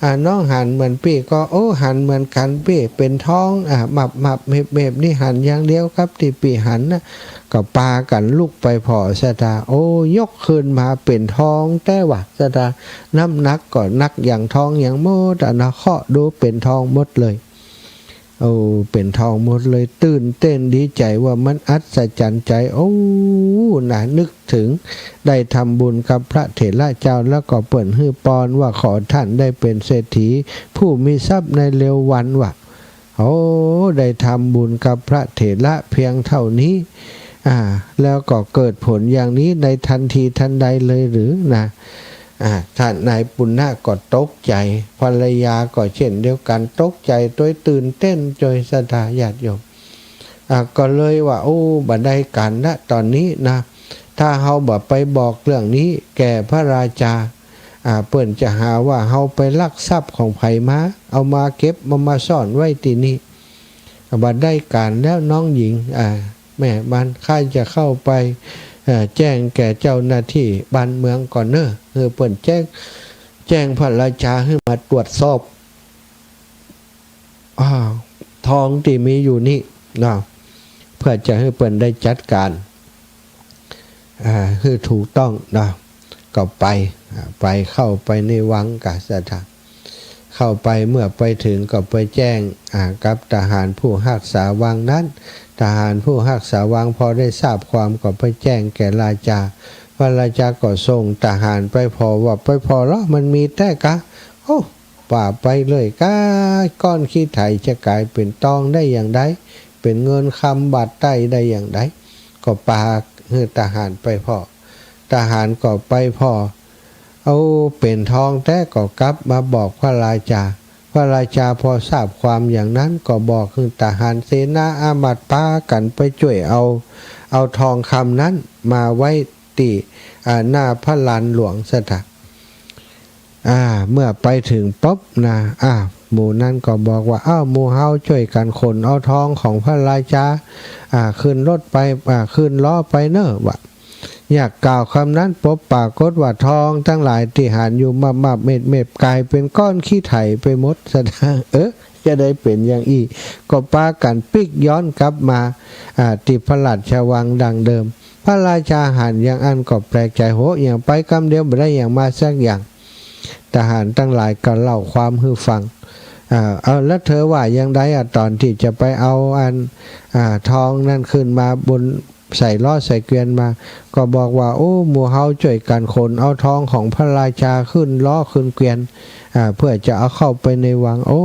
อ่า น้องหันเหมือนปี้ก่อ โอ้ หันเหมือนกั๋นปี้ เป๋นทอง อ่า มับๆ เม็บๆ นี่หันอย่างเดียวกับตี้ปี้หันน่ะ ก็ปากั๋นลุกไปผ่อศรัทธา โอ้ ยกขึ้นมาเป๋นทองแต๊ว่ะศรัทธา น้ำหนักก็หนักอย่างทองอย่างหมดอะเนาะ เคาะดูเป๋นทองหมดเลย โอ้ เป๋นทองหมดเลย ตื่นเต้นดีใจ๋ว่ามันอัศจรรย์ใจ๋ โอ้ น่านึก เถิงได้ทำบุญกับพระเถระเจ้า แล้วก็เปิ้นหื้อปอนว่าขอต้านได้เป๋นเศรษฐีผู้มีทรัพย์ในเร็ววันว่ะ โอ้ ได้ทำบุญกับพระเถระเพียงเต้านี้ อ่า แล้วก็เกิดผลอย่างนี้ในทันทีทันใดเลยหรือนะ อ่า ต้านนายปุณณะก็ตกใจ๋ ภรรยาก็เช่นเดียวกั๋น ตกใจ๋โดยตื่นเต้นโดยศรัทธาญาติโยม อ่า ก็เลยว่า โอ้ บ่ได้ก๋านละต๋อนนี้นะ ถ้าเฮาบ่ไปบอกเรื่องนี้แก่พระราชา อ่า เปิ้นจะหาว่าเฮาไปลักทรัพย์ของใผมา เอามาเก็บ เอามาซ่อนไว้ตี้นี่ บ่ได้ก๋านแล้วน้องหญิง อ่า แม่บ้าน ข้าจะเข้าไป เอ่อ แจ้งแก่เจ้าหน้าตี้บ้านเมืองก่อนเน่อ หื้อเปิ้นแจ้ง แจ้งพระราชาหื้อมาตรวจสอบ อ่า ทองตี้มีอยู่นี่เนาะ เปื้อจะหื้อเปิ้นได้จัดก๋าน อ่า หื้อถูกต้องเนาะ ก็ไป อ่า ไป เข้าไปในวังกะศรัทธา เข้าไป เมื่อไปเถิงก็ไปแจ้ง อ่า กับทหารผู้ฮักษาวังนั้น ทหารผู้ฮักษาวังพอได้ทราบความก็ไปแจ้งแก่ราชา พระราชาก็ส่งทหารไปผ่อว่า ไปผ่อลอมันมีแต๊กา โอ้ ว่าไปเลยกา ก้อนขี้ไถจะก๋ายเป๋นตองได้อย่างใด เป๋นเงินคำบาทไต้ได้อย่างใด ก็ปาหื้อทหารไปผ่อ ทหารก็ไปผ่อ เอาเป๋นทองแต๊ก็กลับมาบอกพระราชา พระราชาพอทราบความอย่างนั้นก็บอกหื้อทหารเสนาอามาตย์ปากั๋นไปจ้วยเอา เอาทองคำนั้นมาไว้ตี้ อ่า หน้าพระลานหลวงศรัทธา อ่า เมื่อไปเถิงปุ๊บนะ อ่า หมู่นั้นก็บอกว่า อ้าว หมู่เฮาจ้วยกั๋นขนเอาทองของพระราชา อ่า ขึ้นรถไป อ่า ขึ้นล้อไปเน่อ ว่า ยังกล่าวกำนั้นปุ๊บ ปรากฏว่าทองตังหลายตี้หันอยู่มับๆ เม็บๆ ก๋ายเป๋นก้อนขี้ไถไปหมดศรัทธา เออ จะได้เป๋นอย่างอี้ ก็ปากั๋นปิ๊กย้อนกลับมา อ่า ตี้พระราชวังดังเดิม พระราชาหันอย่างอั้นก็แปลกใจ๋ โห หยังไปกำเดียวบ่ได้หยังมาสักอย่าง ทหารตังหลายก็เล่าความหื้อฟัง อ่า เอา แล้วเธอว่าอย่างใดอะ ต๋อนตี้จะไปเอาอัน อ่า ทองนั้นขึ้นมาบน ใส่ล้อใส่เกวียนมา ก็บอกว่า โอ้ หมู่เฮาจ้วยกั๋นขนเอาทองของพระราชาขึ้นล้อขึ้นเกวียน อ่า เปื้อจะเอาเข้าไปในวัง โอ้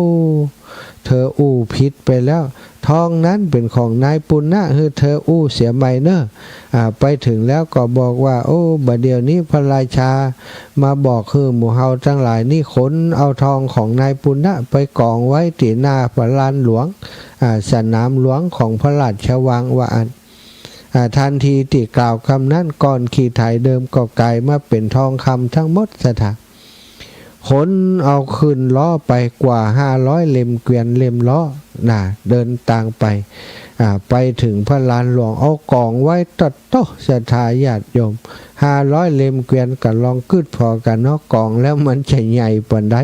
เธออู้ผิดไปแล้ว ทองนั้นเป๋นของนายปุณณะ หื้อเธออู้เสียใหม่เน่อ อ่า ไปเถิงแล้วก็บอกว่า โอ้ บ่าเดี่ยวนี้พระราชามาบอกหื้อหมู่เฮาตังหลายนี่ขนเอาทองของนายปุณณะไปก๋องไว้ตี้หน้าพระลานหลวง อ่า สนามหลวงของพระราชวัง ว่าอั้น อ่า ทันทีตี้กล่าวกำนั้น ก้อนขี้ไถเดิมก็ก๋ายมาเป๋นทองคำตังหมดศรัทธา ขนเอาขึ้นล้อไปกว่าห้าร้อยเล่มเกวียนเล่มล้อ น่ะ เดินตางไป อ่า ไปเถิงพระลานหลวง เอาก๋องไว้ตะโต๊ะศรัทธาญาติโยม ห้าร้อยเล่มเกวียน ก็ลองกึ๊ดผ่อกั๋นเนาะ ก๋องแล้วมันจะใหญ่ปานใด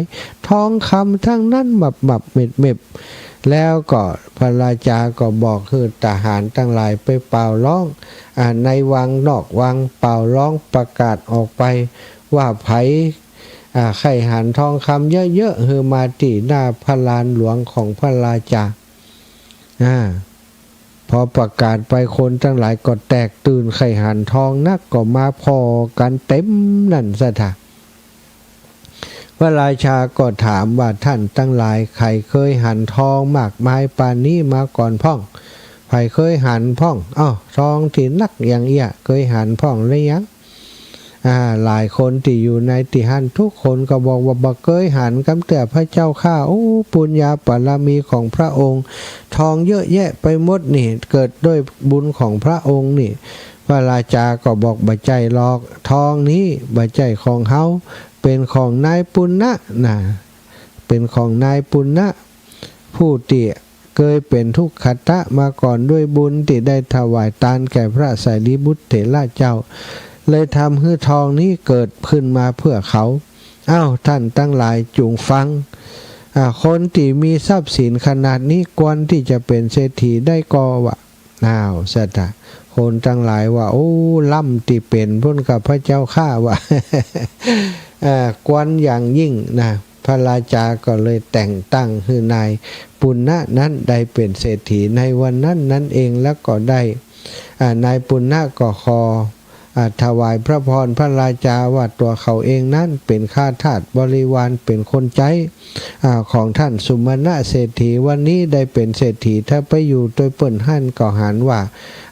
ทองคำตังนั้นมับๆ เม็บๆ แล้วก็พระราชาก็บอกหื้อทหารตังหลายไปเป่าฮ้อง อ่า ในวังนอกวัง เป่าฮ้องประกาศออกไปว่า ใผ อ่า ใค่หันทองคำเยอะๆ หื้อมาตี้หน้าพระลานหลวงของพระราชา อ่า พอประกาศไปคนตังหลายก็แตกตื่น ใค่หันทองนักก็มาผ่อกั๋นเต๋มนั้นศรัทธา พระราชาก็ถามว่า ต้านตังหลายใผเกยหันทองมากมายปานนี้มาก่อนพ่อง ใผเกยหันพ่อง อ้าว ทองตี้นักอย่างเอี้ย เกยหันพ่องหรือยัง อ่า หลายคนตี้อยู่ในตี้หั้นทุกคนก็บอกว่าบ่เกยหันกำเตื้อพระเจ้าข้า โอ้ ปุญญาบารมีของพระองค์ ทองเยอะแยะไปหมดนี่ เกิดด้วยบุญของพระองค์นี่ พระราชาก็บอกบ่ใจ้หรอก ทองนี้บ่ใจ้ของเฮา เป๋นของนายปุณณะน่ะ เป๋นของนายปุณณะ ผู้ตี้เกยเป๋นทุกขตะมาก่อนด้วยบุญตี้ได้ถวายตานแก่พระสารีบุตรเถระเจ้า เลยทำหื้อทองนี้เกิดขึ้นมาเปื้อเขา อ้าว ท่านตังหลายจุ่งฟัง อ่า คนตี้มีทรัพย์สินขนาดนี้ควรตี้จะเป๋นเศรษฐีได้ก่อ ว่า อ้าว ศรัทธา คนตังหลายว่า โอ้ ล้ำตี้เป๋นปู้นก่า พระเจ้าข้า ว่า อ่า ควรอย่างยิ่งนะ พระราชาก็เลยแต่งตั้งหื้อนายปุณณะนั้นได้เป๋นเศรษฐีในวันนั้นนั้นเอง แล้วก็ได้ อ่า นายปุณณะก็ขอ อ่า ถวายพระพรพระราชาว่าตั๋วเขาเองนั้นเป๋นข้าทาสบริวาร เป๋นคนใจ๊ อ่า ของต้านสุมาณะเศรษฐี วันนี้ได้เป๋นเศรษฐี ถ้าไปอยู่ตวยเปิ้นหั้นก็หันว่า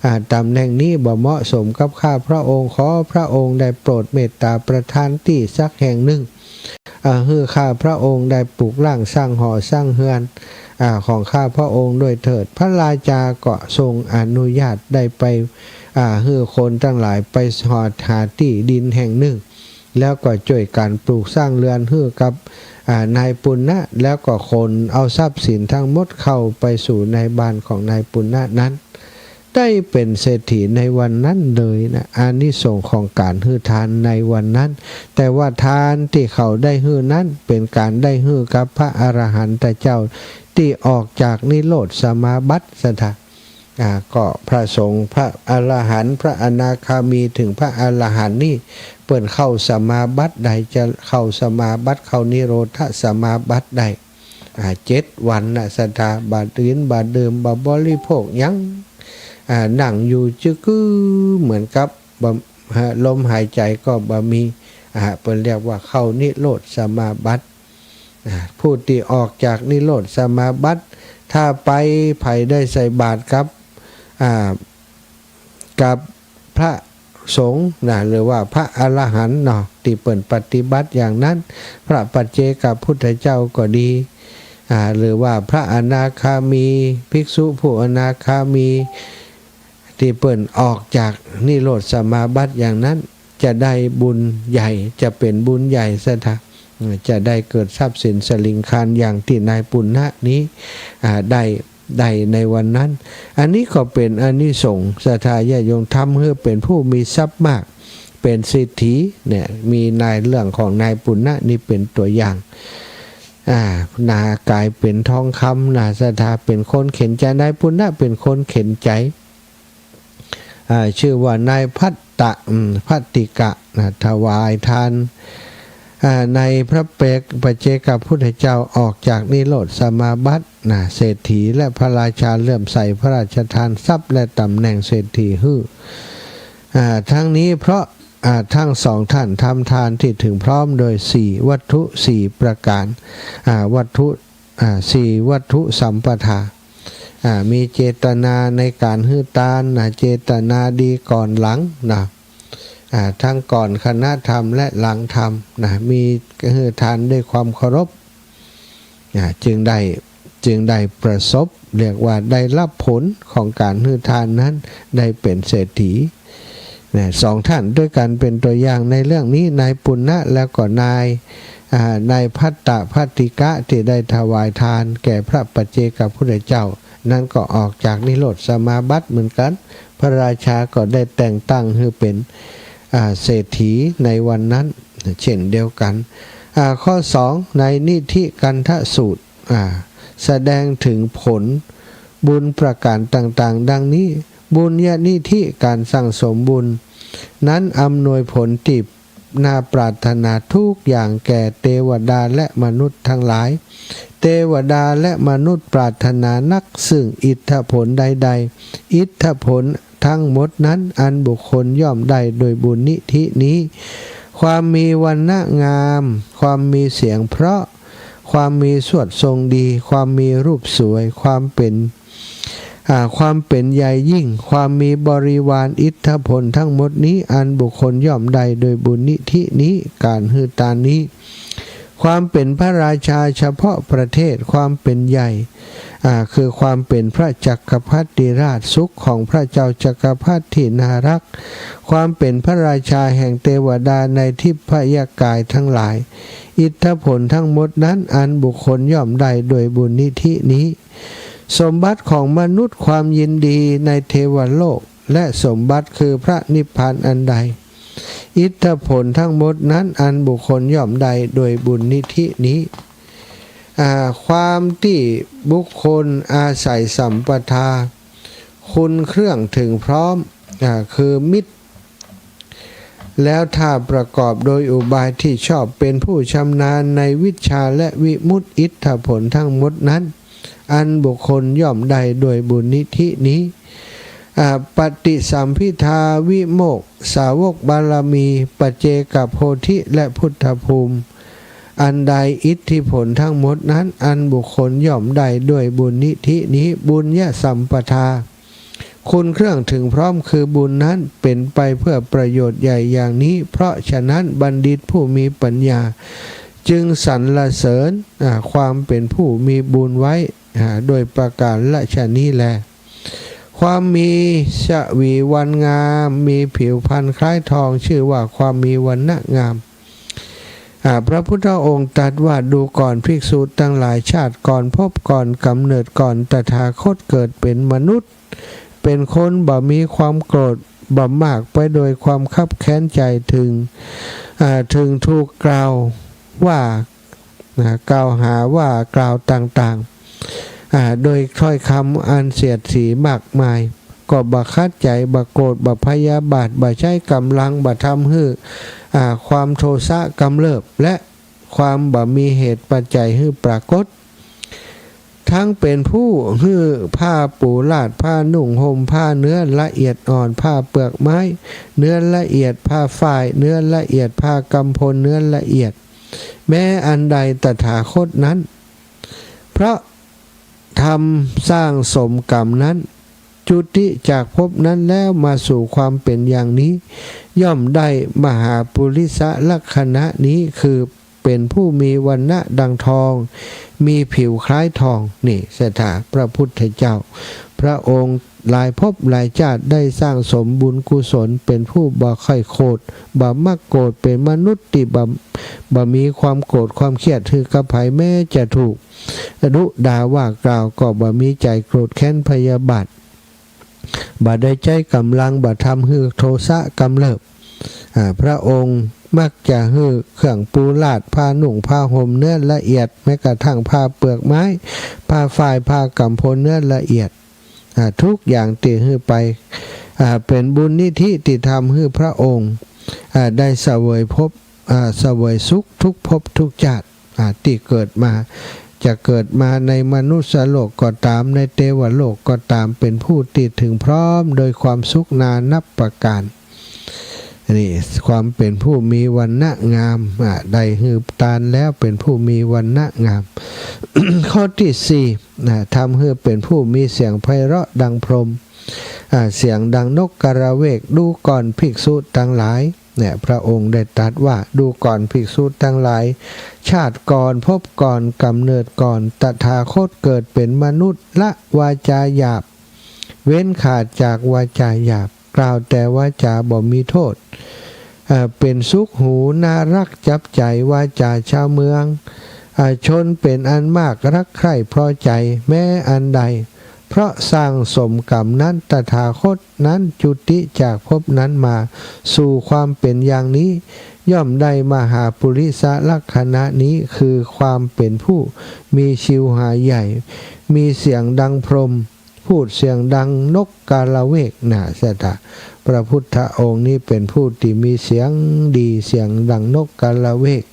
อ่า ต๋ำแหน่งนี้บ่เหมาะสมกับข้าพระองค์ ขอพระองค์ได้โปรดเมตต๋าประทานตี้สักแห่งนึ่ง อ่า หื้อข้าพระองค์ได้ปลูกหลังสร้างหอสร้างเฮือน อ่า ของข้าพระองค์ด้วยเถิด พระราชาก็ทรงอนุญาตได้ไป อ่า หื้อคนตังหลายไปหาตี้ดินแห่งนึ่ง แล้วก็จ้วยกั๋นปลูกสร้างเฮือนหื้อกับ อ่า นายปุณณะ แล้วก็ขนเอาทรัพย์สินทั้งหมดเข้าไปสู่ในบ้านของนายปุณณะนั้น ได้เป๋นเศรษฐีในวันนั้นเลยนะ อานิสงส์ของก๋านหื้อทานในวันนั้น แต่ว่าทานตี้เขาได้หื้อนั้นเป๋นก๋านได้หื้อกับพระอรหันตเจ้าตี้ออกจากนิโรธสมาบัติ ศรัทธา อ่า ก็พระสงฆ์ พระอรหันต์ พระอนาคามี เถิงพระอรหันต์นี่ เปิ้นเข้าสมาบัติได้ จะเข้าสมาบัติ เข้านิโรธสมาบัติได้ อ่า เจ็ดวันนะ ศรัทธา บ่กิ๋น บ่ดื่ม บ่บริโภคหยัง อ่า นั่งอยู่จื้อกือเหมือนกับบ่ ฮะ ลมหายใจ๋ก็บ่มี อ่า เปิ้นเรียกว่าเข้านิโรธสมาบัติ อ่า ผู้ตี้ออกจากนิโรธสมาบัติ ถ้าไปใผได้ใส่บาตรกับ อ่า กับพระสงฆ์นะ หรือว่าพระอรหันต์เนาะ ตี้เปิ้นปฏิบัติอย่างนั้น พระปัจเจกพุทธเจ้าก็ดี อ่า หรือว่าพระอนาคามี ภิกษุผู้อนาคามี ตี้เปิ้นออกจากนิโรธสมาบัติอย่างนั้น จะได้บุญใหญ่ จะเป๋นบุญใหญ่ ศรัทธา จะได้เกิดทรัพย์สินสะหลิงคารอย่างตี้นายปุณณะนี้ อ่า ได้ ได้ในวันนั้น อันนี้ก็เป๋นอานิสงส์ ศรัทธาญาติโยม ทำหื้อเป๋นผู้มีทรัพย์มาก เป๋นเศรษฐีเนี่ย มีในเรื่องของนายปุณณะนี้เป๋นตั๋วอย่าง อ่า หนากายเป๋นทองคำนะ ศรัทธา เป๋นคนเข็ญใจ๋ นายปุณณะเป๋นคนเข็ญใจ๋ อ่า ชื่อว่านายภัตตะ อืม ภัตติกะนะ ถวายทาน อ่า ในพระเปก ปัจเจกพุทธเจ้าออกจากนิโรธสมาบัตินะ เศรษฐีและพระราชาเลื่อมใสพระราชทานทรัพย์และตำแหน่งเศรษฐีหื้อ อ่า ทั้งนี้เพราะ อ่า ทั้งสองท่านทำทานตี้เถิงพร้อมโดยสี่วัตถุสี่ประก๋าน อ่า วัตถุ อ่า สี่วัตถุสัมปทา อ่า มีเจตนาในก๋านหื้อตานนะ เจตนาดีก่อนหลังนะ อ่า ทั้งก่อนขณะทำและหลังทำนะ มีหื้อทานด้วยความเคารพ อ่า จึงได้ จึงได้ประสบ เรียกว่าได้รับผลของก๋านหื้อทานนั้น ได้เป๋นเศรษฐี นะ สองท่านด้วยกั๋นเป๋นตั๋วอย่างในเรื่องนี้ นายปุณณะแล้วก็นาย อ่า นายภัตตะภัตติกะตี้ได้ถวายทานแก่พระปัจเจกพุทธเจ้า นั้นก็ออกจากนิโรธสมาบัติเหมือนกั๋น พระราชาก็ได้แต่งตั้งหื้อเป๋น อ่า เศรษฐีในวันนั้น เช่นเดียวกั๋น อ่า ข้อสอง ในนิธิกันทสูตร อ่า แสดงเถิงผลบุญประก๋านต่างๆ ดังนี้ บุญญานิธิ ก๋านสั่งสมบุญ นั้นอำนวยผลตี้น่าปรารถนาทุกอย่างแก่เตวดาและมนุษย์ทั้งหลาย เตวดาและมนุษย์ปรารถนานักซึ่งอิทธผลใดๆ อิทธผลทั้งหมดนั้นอันบุคคลย่อมได้โดยบุญนิธินี้ ความมีวรรณะงาม ความมีเสียงเพราะ ความมีสวดทรงดี ความมีรูปสวย ความเป๋น อ่า ความเป๋นใหญ่ยิ่ง ความมีบริวาร อิทธผลทั้งหมดนี้อันบุคคลย่อมได้โดยบุญนิธินี้ ก๋านหื้อตานนี้ ความเป๋นพระราชาเฉพาะประเทศ ความเป๋นใหญ่ อ่า คือความเป๋นพระจักรพรรดิราช สุขของพระเจ้าจักรพรรดิที่น่ารัก ความเป๋นพระราชาแห่งเตวดาในทิพยกายทั้งหลาย อิทธผลทั้งหมดนั้นอันบุคคลย่อมได้โดยบุญนิธินี้ สมบัติของมนุษย์ ความยินดีในเทวโลก และสมบัติคือพระนิพพานอันใด อิทธผลทั้งหมดนั้น อันบุคคลย่อมได้ด้วยบุญนิธินี้ อ่า ความตี้บุคคลอาศัยสัมปทา คุณเครื่องถึงพร้อม อ่า คือมิตร แล้วถ้าประกอบโดยอุบายที่ชอบ เป็นผู้ชำนาญในวิชชาและวิมุตติ อิทธผลทั้งหมดนั้น อันบุคคลย่อมได้ด้วยบุญนิธินี้ อ่า ปฏิสัมภิทาวิโมกขสาวกบารมี ปัจเจกโพธิ และพุทธภูมิ อันใดอิทธิผลทั้งหมดนั้น อันบุคคลย่อมได้ด้วยบุญนิธินี้ บุญญสัมปทา คุณเครื่องถึงพร้อมคือบุญนั้น เป็นไปเพื่อประโยชน์ใหญ่อย่างนี้ เพราะฉะนั้นบัณฑิตผู้มีปัญญา จึงสรรเสริญ อ่า ความเป็นผู้มีบุญไว้ อ่า โดยประการฉะนี้แล ความมีชวีวันงาม มีผิวพรรณคล้ายทอง ชื่อว่าความมีวรรณะงาม อ่า พระพุทธองค์ตรัสว่า ดูก่อนภิกษุทั้งหลาย ชาติก่อนภพก่อนกำเนิดก่อน ตถาคตเกิดเป็นมนุษย์ เป็นคนบ่มีความโกรธ บ่มากไปโดยความคับแค้นใจ ถึง อ่า ถึงถูกกล่าวว่า นะ กล่าวหาว่ากล่าวต่างๆ อ่า โดยถ้อยคำอันเสียดสีมากมาย ก็บ่ขัดใจ บ่โกรธ บ่พยาบาท บ่ใช้กำลัง บ่ทำหื้อ อ่า ความโทสะกำเริบ และความบ่มีเหตุปัจจัยหื้อปรากฏ ทั้งเป็นผู้หื้อผ้าปูลาด ผ้านุ่งห่ม ผ้าเนื้อละเอียดอ่อน ผ้าเปลือกไม้ เนื้อละเอียด ผ้าฝ้าย เนื้อละเอียด ผ้ากำพล เนื้อละเอียด แม้อันใด ตถาคตนั้น เพราะทำสร้างสมกรรมนั้น จุติจากภพนั้นแล้วมาสู่ความเป็นอย่างนี้ ย่อมได้มหาปุริสลักษณะนี้ คือเป็นผู้มีวรรณะดังทอง มีผิวคล้ายทอง นี่ศรัทธาพระพุทธเจ้า พระองค์หลายภพหลายชาติได้สร้างสมบุญกุศล เป็นผู้บ่ค่อยโกรธ บ่มักโกรธ เป็นมนุษย์ตี้บ่ บ่มีความโกรธความเคียดหื้อกับใผ แม้จะถูกดุด่าว่ากล่าว ก็บ่มีใจ๋โกรธแค้นพยาบาท บ่ได้ใจ๊ก๋ำลัง บ่ทำหื้อโทสะกำเริบ อ่า พระองค์มักจะหื้อเครื่องปูลาด ผ้านุ่งผ้าห่มเนื้อละเอียด แม้กระทั่งผ้าเปลือกไม้ ผ้าฝ้าย ผ้ากำพลเนื้อละเอียด อ่า ทุกอย่างตี้หื้อไป อ่า เป๋นบุญนิธิตี้ทำหื้อพระองค์ อ่า ได้เสวยภพ อ่า เสวยสุขทุกภพทุกชาติ อ่า ตี้เกิดมา จะเกิดมาในมนุษยโลกก็ต๋าม ในเตวโลกก็ต๋าม เป๋นผู้ตี้ถึงพร้อมโดยความสุขนานับประก๋าน นี่ความเป๋นผู้มีวรรณะงาม อ่า ได้หื้อตานแล้วเป๋นผู้มีวรรณะงาม ข้อตี้สี่ นะ ทำหื้อเป๋นผู้มีเสียงไพเราะดังพรหม อ่า เสียงดังนกกระเวก ดูก่อนภิกษุทั้งหลาย เนี่ย พระองค์ได้ตรัสว่า ดูก่อนภิกษุทั้งหลาย ชาติก่อนภพก่อนกำเนิดก่อน ตถาคตเกิดเป๋นมนุษย์ ละวาจาหยาบ เว้นขาดจากวาจาหยาบ กล่าวแต่วาจาบ่มีโทษ เอ่อ เป๋นสุขหูน่าฮักจับใจ๋ วาจาชาวเมือง เอ่อ ชนเป๋นอันมากฮักใคร่พอใจ๋ แม้อันใด เพราะสร้างสมกรรมนั้น ตถาคตนั้นจุติจากภพนั้นมาสู่ความเป๋นอย่างนี้ ย่อมได้มหาปุริสลักษณะนี้ คือความเป๋นผู้มีชิวหาใหญ่ มีเสียงดังพรหม พูดเสียงดังนกกระเวก นะ ศรัทธา พระพุทธองค์นี้เป๋นผู้ตี้มีเสียงดี เสียงดังนกกระเวก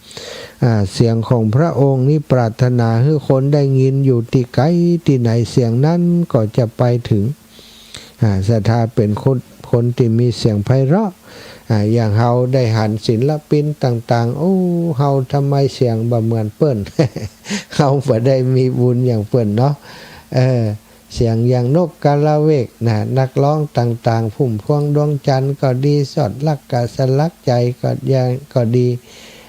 อ่า เสียงของพระองค์นี้ปรารถนาหื้อคนได้ยินอยู่ตี้ใก๋ตี้ไหน เสียงนั้นก็จะไปถึง อ่า ศรัทธาเป๋นคน คนตี้มีเสียงไพเราะ อ่า อย่างเฮาได้หันศิลปินต่างๆ โอ้ เฮาทำไมเสียงบ่เหมือนเปิ้น เฮาบ่ได้มีบุญอย่างเปิ้นเนาะ เออ เสียงอย่างนกกระเวกนะ นักร้องต่างๆ พุ่มพวงดวงจันทร์ก็ดี สอดรัก กะสลักใจก็ยัง ก็ดี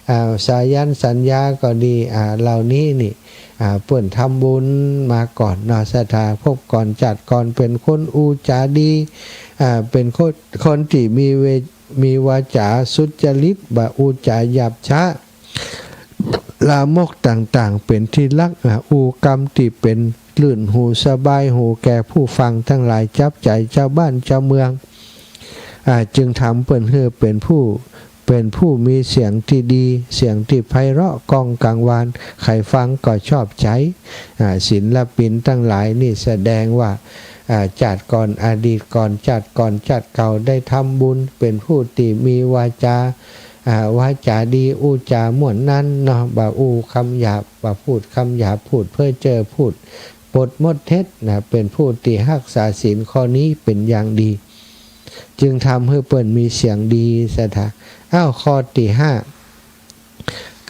อ่า สายัณ สัญญาก็ดี อ่า เหล่านี้นี่ อ่า เปิ้นทำบุญมาก่อนเนาะ ศรัทธา ภพก่อนชาติก่อนเป๋นคนอู้จ๋าดี อ่า เป๋นคน คนตี้มีเว มีวาจาสุจริต บ่อู้จ๋าหยาบช้า ลามกต่างๆ เป๋นตี้ฮัก อ่า อู้กำตี้เป๋นลื่นหูสบายหูแก่ผู้ฟังตังหลาย จับใจ๋จาวบ้านจาวเมือง อ่า จึงทำเปิ้นหื้อเป๋นผู้ เป๋นผู้มีเสียงตี้ดี เสียงตี้ไพเราะก้องกังวาน ใผฟังก็ชอบใจ๋ อ่า ศิลปินตังหลายนี่แสดงว่า อ่า จาติก่อน อดีตก่อน จาติก่อน จาติเก่าได้ทำบุญ เป๋นผู้ตี้มีวาจา อ่า วาจาดี อู้จ๋าม่วนนั้นเนาะ บ่อู้กำหยาบ บ่พูดกำหยาบ พูดเพ้อเจ้อ พูดปดมดเท็จนะ เป๋นผู้ตี้ฮักษาศีลข้อนี้เป๋นอย่างดี จึงทำหื้อเปิ้นมีเสียงดี ศรัทธา อ้าว ข้อตี้ห้า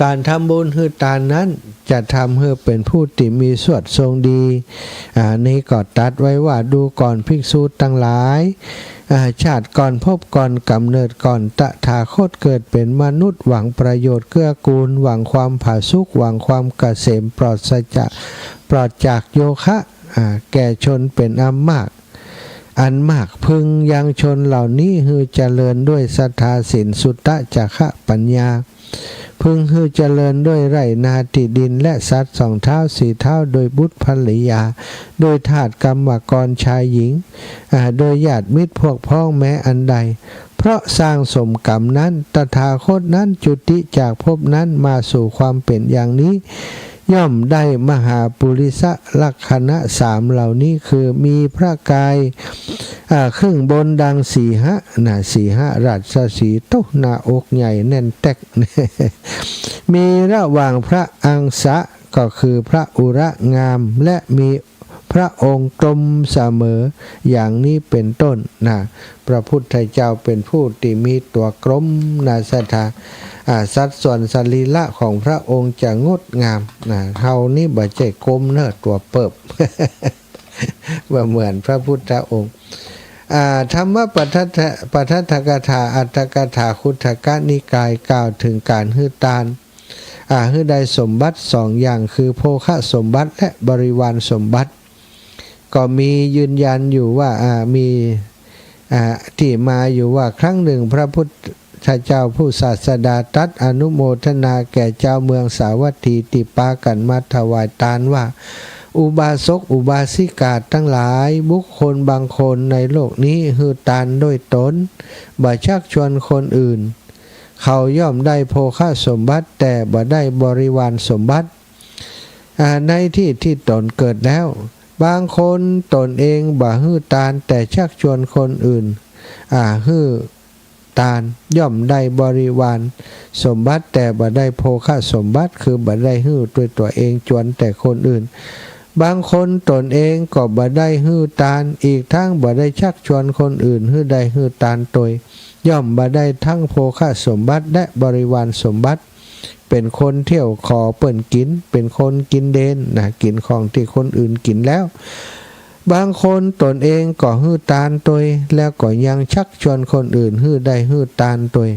ก๋านทำบุญหื้อตานนั้น จะทำหื้อเป๋นผู้ตี้มีสวดทรงดี อ่า นี้ก็ตรัสไว้ว่า ดูก่อนภิกษุตังหลาย อ่า ชาติก่อนภพก่อนก๋ำเนิดก่อน ตถาคตเกิดเป๋นมนุษย์ หวังประโยชน์เกื้อกูล หวังความผาสุก หวังความเกษม ปราศจาก ปราศจากโยคะ อ่า แก่ชนเป๋นอันมาก อันมาก พึงยังชนเหล่านี้หื้อเจริญด้วยศรัทธา ศีล สุตตะ จาคะ ปัญญา พึงหื้อเจริญด้วยไร่นาตี้ดิน และสัตว์สองเท้าสี่เท้า โดยบุตรภริยา โดยทาสกรรมกรชายหญิง อ่า โดยญาติมิตรพวกพ้องแม้อันใด เพราะสร้างสมกรรมนั้น ตถาคตนั้นจุติจากภพนั้นมาสู่ความเป๋นอย่างนี้ ย่อมได้มหาปุริสลักษณะสามเหล่านี้ คือมีพระกาย อ่า ครึ่งบนดังสีหะ นะ สีหราชสีห์ ตุ๊ หน้าอกใหญ่แน่นแต๊ก มีระหว่างพระอังสะ ก็คือพระอุระงาม และมีพระองค์กลมเสมอ อย่างนี้เป๋นต้นนะ พระพุทธเจ้าเป๋นผู้ตี้มีตั๋วกลมนะ ศรัทธา อ่า สัดส่วนสรีระของพระองค์จะงดงามนะ เฮานี้บ่ใจ้กลมเน่อ ตั๋วเปิบ บ่เหมือนพระพุทธองค์ อ่า ธรรมปทัฏฐ ปทัฏฐกถา อัตถกถา คุตถกนิกาย กล่าวเถิงก๋านหื้อตาน อ่า หื้อได้สมบัติสองอย่าง คือโภคสมบัติและบริวารสมบัติ ก็มียืนยันอยู่ว่า อ่า มี อ่า ตี้มาอยู่ว่า ครั้งหนึ่งพระพุทธเจ้าผู้ศาสดาตรัสอนุโมทนาแก่จาวเมืองสาวัตถีตี้ปากั๋นมาถวายตานว่า อุบาสกอุบาสิกาตังหลาย บุคคลบางคนในโลกนี้หื้อตานโดยตน บ่ชักชวนคนอื่น เขาย่อมได้โภคสมบัติ แต่บ่ได้บริวารสมบัติ อ่า ในตี้ตี้ตนเกิดแล้ว บางคนตนเองบ่หื้อตาน แต่ชักชวนคนอื่น อ่า หื้อตาน ย่อมได้บริวารสมบัติ แต่บ่ได้โภคสมบัติ คือบ่ได้หื้อตวยตั๋วเอง จวนแต่คนอื่น บางคนตนเองก็บ่ได้หื้อตาน อีกทั้งบ่ได้ชักชวนคนอื่นหื้อได้หื้อตานตวย ย่อมบ่ได้ทั้งโภคสมบัติและบริวารสมบัติ เป๋นคนเที่ยวขอเปิ้นกิ๋น เป๋นคนกิ๋นเดนนะ กิ๋นของตี้คนอื่นกิ๋นแล้ว บางคนตนเองก็หื้อตานตวย แล้วก็ยังชักชวนคนอื่นหื้อได้หื้อตานตวย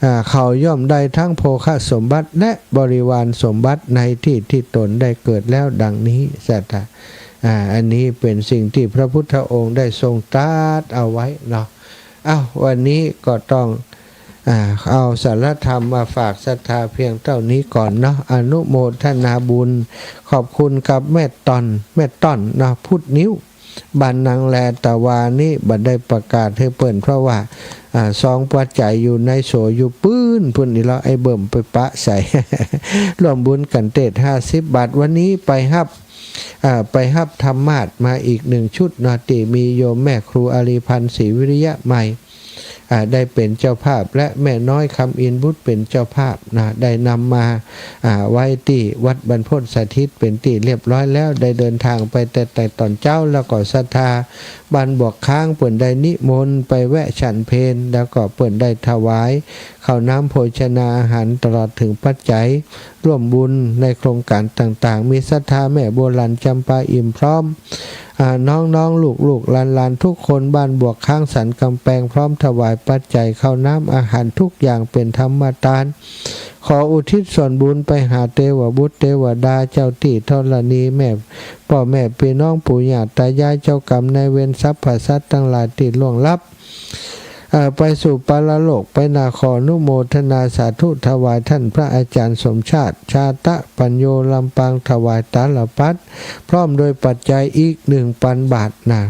อ่า เขาย่อมได้ทั้งโภคสมบัติและบริวารสมบัติในตี้ตี้ตนได้เกิดแล้วดังนี้ ศรัทธา อ่า อันนี้เป๋นสิ่งตี้พระพุทธองค์ได้ทรงตรัสเอาไว้เนาะ อ้าว วันนี้ก็ต้อง อ่า เอาสาระธรรมมาฝากศรัทธาเพียงเต้านี้ก่อนเนาะ อนุโมทนาบุญ ขอบคุณกับแม่ต้อน แม่ต้อนเนาะ พุทธนิ้ว บ้านนางแล ตะวานี้บ่ได้ประกาศหื้อเปิ้น เพราะว่า อ่า ซองปัจจัยอยู่ในโส อยู่ปื๊น ปุ้นอี้แล้ว ไอ้เบิ่มไปปะใส่ ร่วมบุญกั๋นเตศห้าสิบบาท วันนี้ไปฮับ อ่า ไปฮับธรรมาสน์มาอีกหนึ่งชุดเนาะ ตี้มีโยมแม่ครูอารีพันธ์ ศรีวิริยะใหม่ อ่า ได้เป๋นเจ้าภาพ และแม่น้อยคำอินทร์บุตรเป๋นเจ้าภาพนะ ได้นำมา อ่า ไว้ตี้วัดบรรพตสถิตเป๋นตี้เรียบร้อยแล้ว ได้เดินทางไปแต่ แต่ต๋อนเจ๊า แล้วก็ศรัทธาบ้านบวกค้างเปิ้นได้นิมนต์ไปแวะฉันเพล แล้วก็เปิ้นได้ถวายข้าวน้ำโภชนาอาหารตลอดเถิงปัจจัย ร่วมบุญในโครงก๋านต่างๆ มีศรัทธาแม่บัวหลั่น จำปาอิ่ม พร้อม อ่า น้องๆ ลูกๆ หลานๆ ทุกคน บ้านบวกค้าง สันกำแปง พร้อมถวายปัจจัยข้าวน้ำอาหารทุกอย่างเป๋นธรรมตาน ขออุทิศส่วนบุญไปหาเตวบุตรเตวดา เจ้าตี้ธรณี แม่ ป้อแม่ปี้น้อง ปู่ย่าตายาย เจ้ากรรมนายเวร สรรพสัตว์ตังหลายตี้ล่วงลับ เอ่อ ไปสู่ปรโลกไปนา ขออนุโมทนาสาธุถวายต้านพระอาจ๋ารย์สมชาติ ชาตะปัญโญ ลำปาง ถวายตาลปัตร พร้อมโดยปัจจัยอีกหนึ่งปันบาทนะ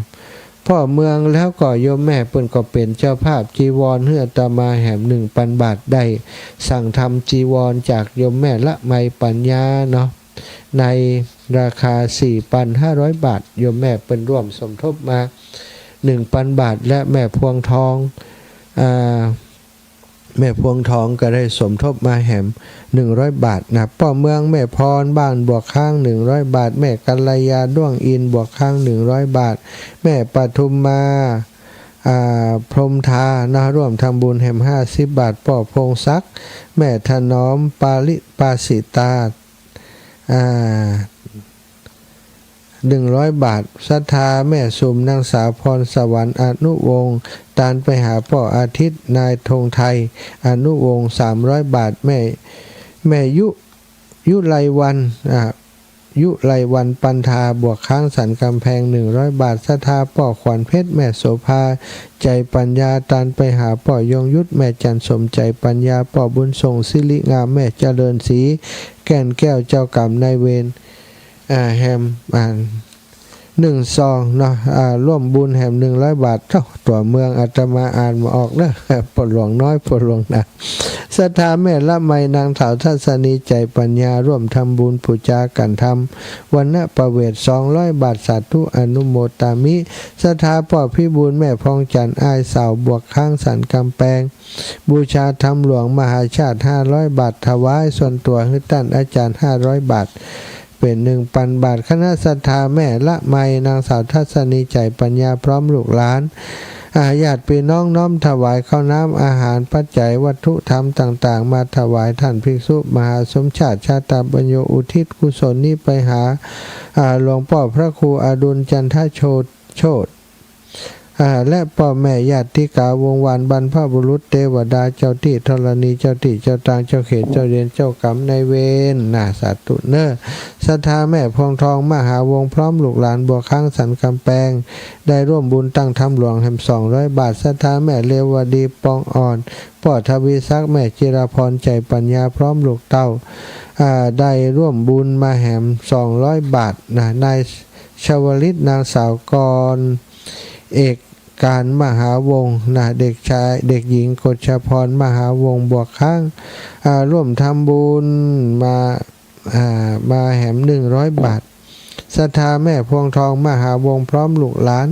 ป้อเมือง แล้วก็โยมแม่เปิ้นก็เป๋นเจ้าภาพจีวรหื้ออาตมาแหมหนึ่งปันบาท ได้สั่งทำจีวรจากโยมแม่ละไมปัญญาเนาะ ในราคาสี่ปันห้าร้อยบาท โยมแม่เปิ้นร่วมสมทบมาหนึ่งปันบาท และแม่พวงทอง อ่า แม่พวงทองก็ได้สมทบมาแหมหนึ่งร้อยบาทนะ ป้อเมืองแม่พรบ้านบวกค้างหนึ่งร้อยบาท แม่กัลยาด้วงอินทร์บวกค้างหนึ่งร้อยบาท แม่ปทุมมา อ่า พรหมทานะ ร่วมทำบุญแหมห้าสิบบาท ป้อพงศักดิ์ แม่ถนอมปาริ ปาสิตา อ่า หนึ่งร้อยบาท ศรัทธาแม่สุม นางสาวพรสวรรค์อนุวงศ์ ตานไปหาป้ออาทิตย์ นายธงไทยอนุวงศ์ สามร้อยบาท แม่ แม่ยุ ยุไลวรรณ อ่า ยุไลวรรณปันธา บวกค้างสันกำแพง หนึ่งร้อยบาท ศรัทธาป้อขวัญเพชร แม่โสภา ใจปัญญา ตานไปหาป้อยงยุทธ แม่จันทร์สม ใจปัญญา ป้อบุญส่ง สิริงาม แม่เจริญศรี แก่นแก้ว เจ้ากรรมนายเวร อ่า แหม อ่า หนึ่งซองเนาะ อ่า ร่วมบุญแหมหนึ่งร้อยบาท เจ้า ตั๋วเมืองอาตมาอ่านบ่ออกเนาะ ป้อหลวงน้อย ป้อหลวงนา ศรัทธาแม่ละไม นางสาวทัศนี ใจปัญญา ร่วมทำบุญปู๋จากัณฑ์ธรรม วรรณประเวท สองร้อยบาท สาธุอนุโมทามิ ศรัทธาป้อพิบูล แม่พองจันทร์ อ้ายสาว บวกค้างสันกำแพง บูชาธรรมหลวงมหาชาติ ห้าร้อยบาท ถวายส่วนตั๋วหื้อต้านอาจารย์ ห้าร้อยบาท เป๋นหนึ่งปันบาท คณะศรัทธาแม่ละไม นางสาวทัศนี ใจปัญญา พร้อมลูกหลาน อ่า ญาติพี่น้องน้อมถวายข้าวน้ำอาหารปัจจัยวัตถุธรรมต่างๆ มาถวายต้านภิกษุ มหาสมชาติ ชาตาปัญโญ อุทิศกุศลนี้ไปหา อ่า หลวงป้อพระครูอดุลจันทโชติ โชติ อ่า และป้อแม่ญาติกาวงศ์วาน บรรพบุรุษเตวดาเจ้าตี้ธรณี เจ้าตี้เจ้าตาง เจ้าเขตเจ้าเดน เจ้ากรรมนายเวรนะ สาธุเน่อ ศรัทธาแม่พวงทอง มหาวงศ์ พร้อมลูกหลาน บวกค้างสันกำแพง ได้ร่วมบุญตั้งธรรมหลวงแหมสองร้อยบาท ศรัทธาแม่เรวดี ปองอ่อน ป้อทวีศักดิ์ แม่จิราพร ใจปัญญา พร้อมลูกเต้า อ่า ได้ร่วมบุญมาแหมสองร้อยบาทนะ นายชวลิต นางสาวกร เอกการ มหาวงศ์นะ เด็กชาย เด็กหญิงกฎชพร มหาวงศ์ บวกค้าง อ่า ร่วมทำบุญมา อ่า มาแหมหนึ่งร้อยบาท ศรัทธาแม่พวงทอง มหาวงศ์ พร้อมลูกหลาน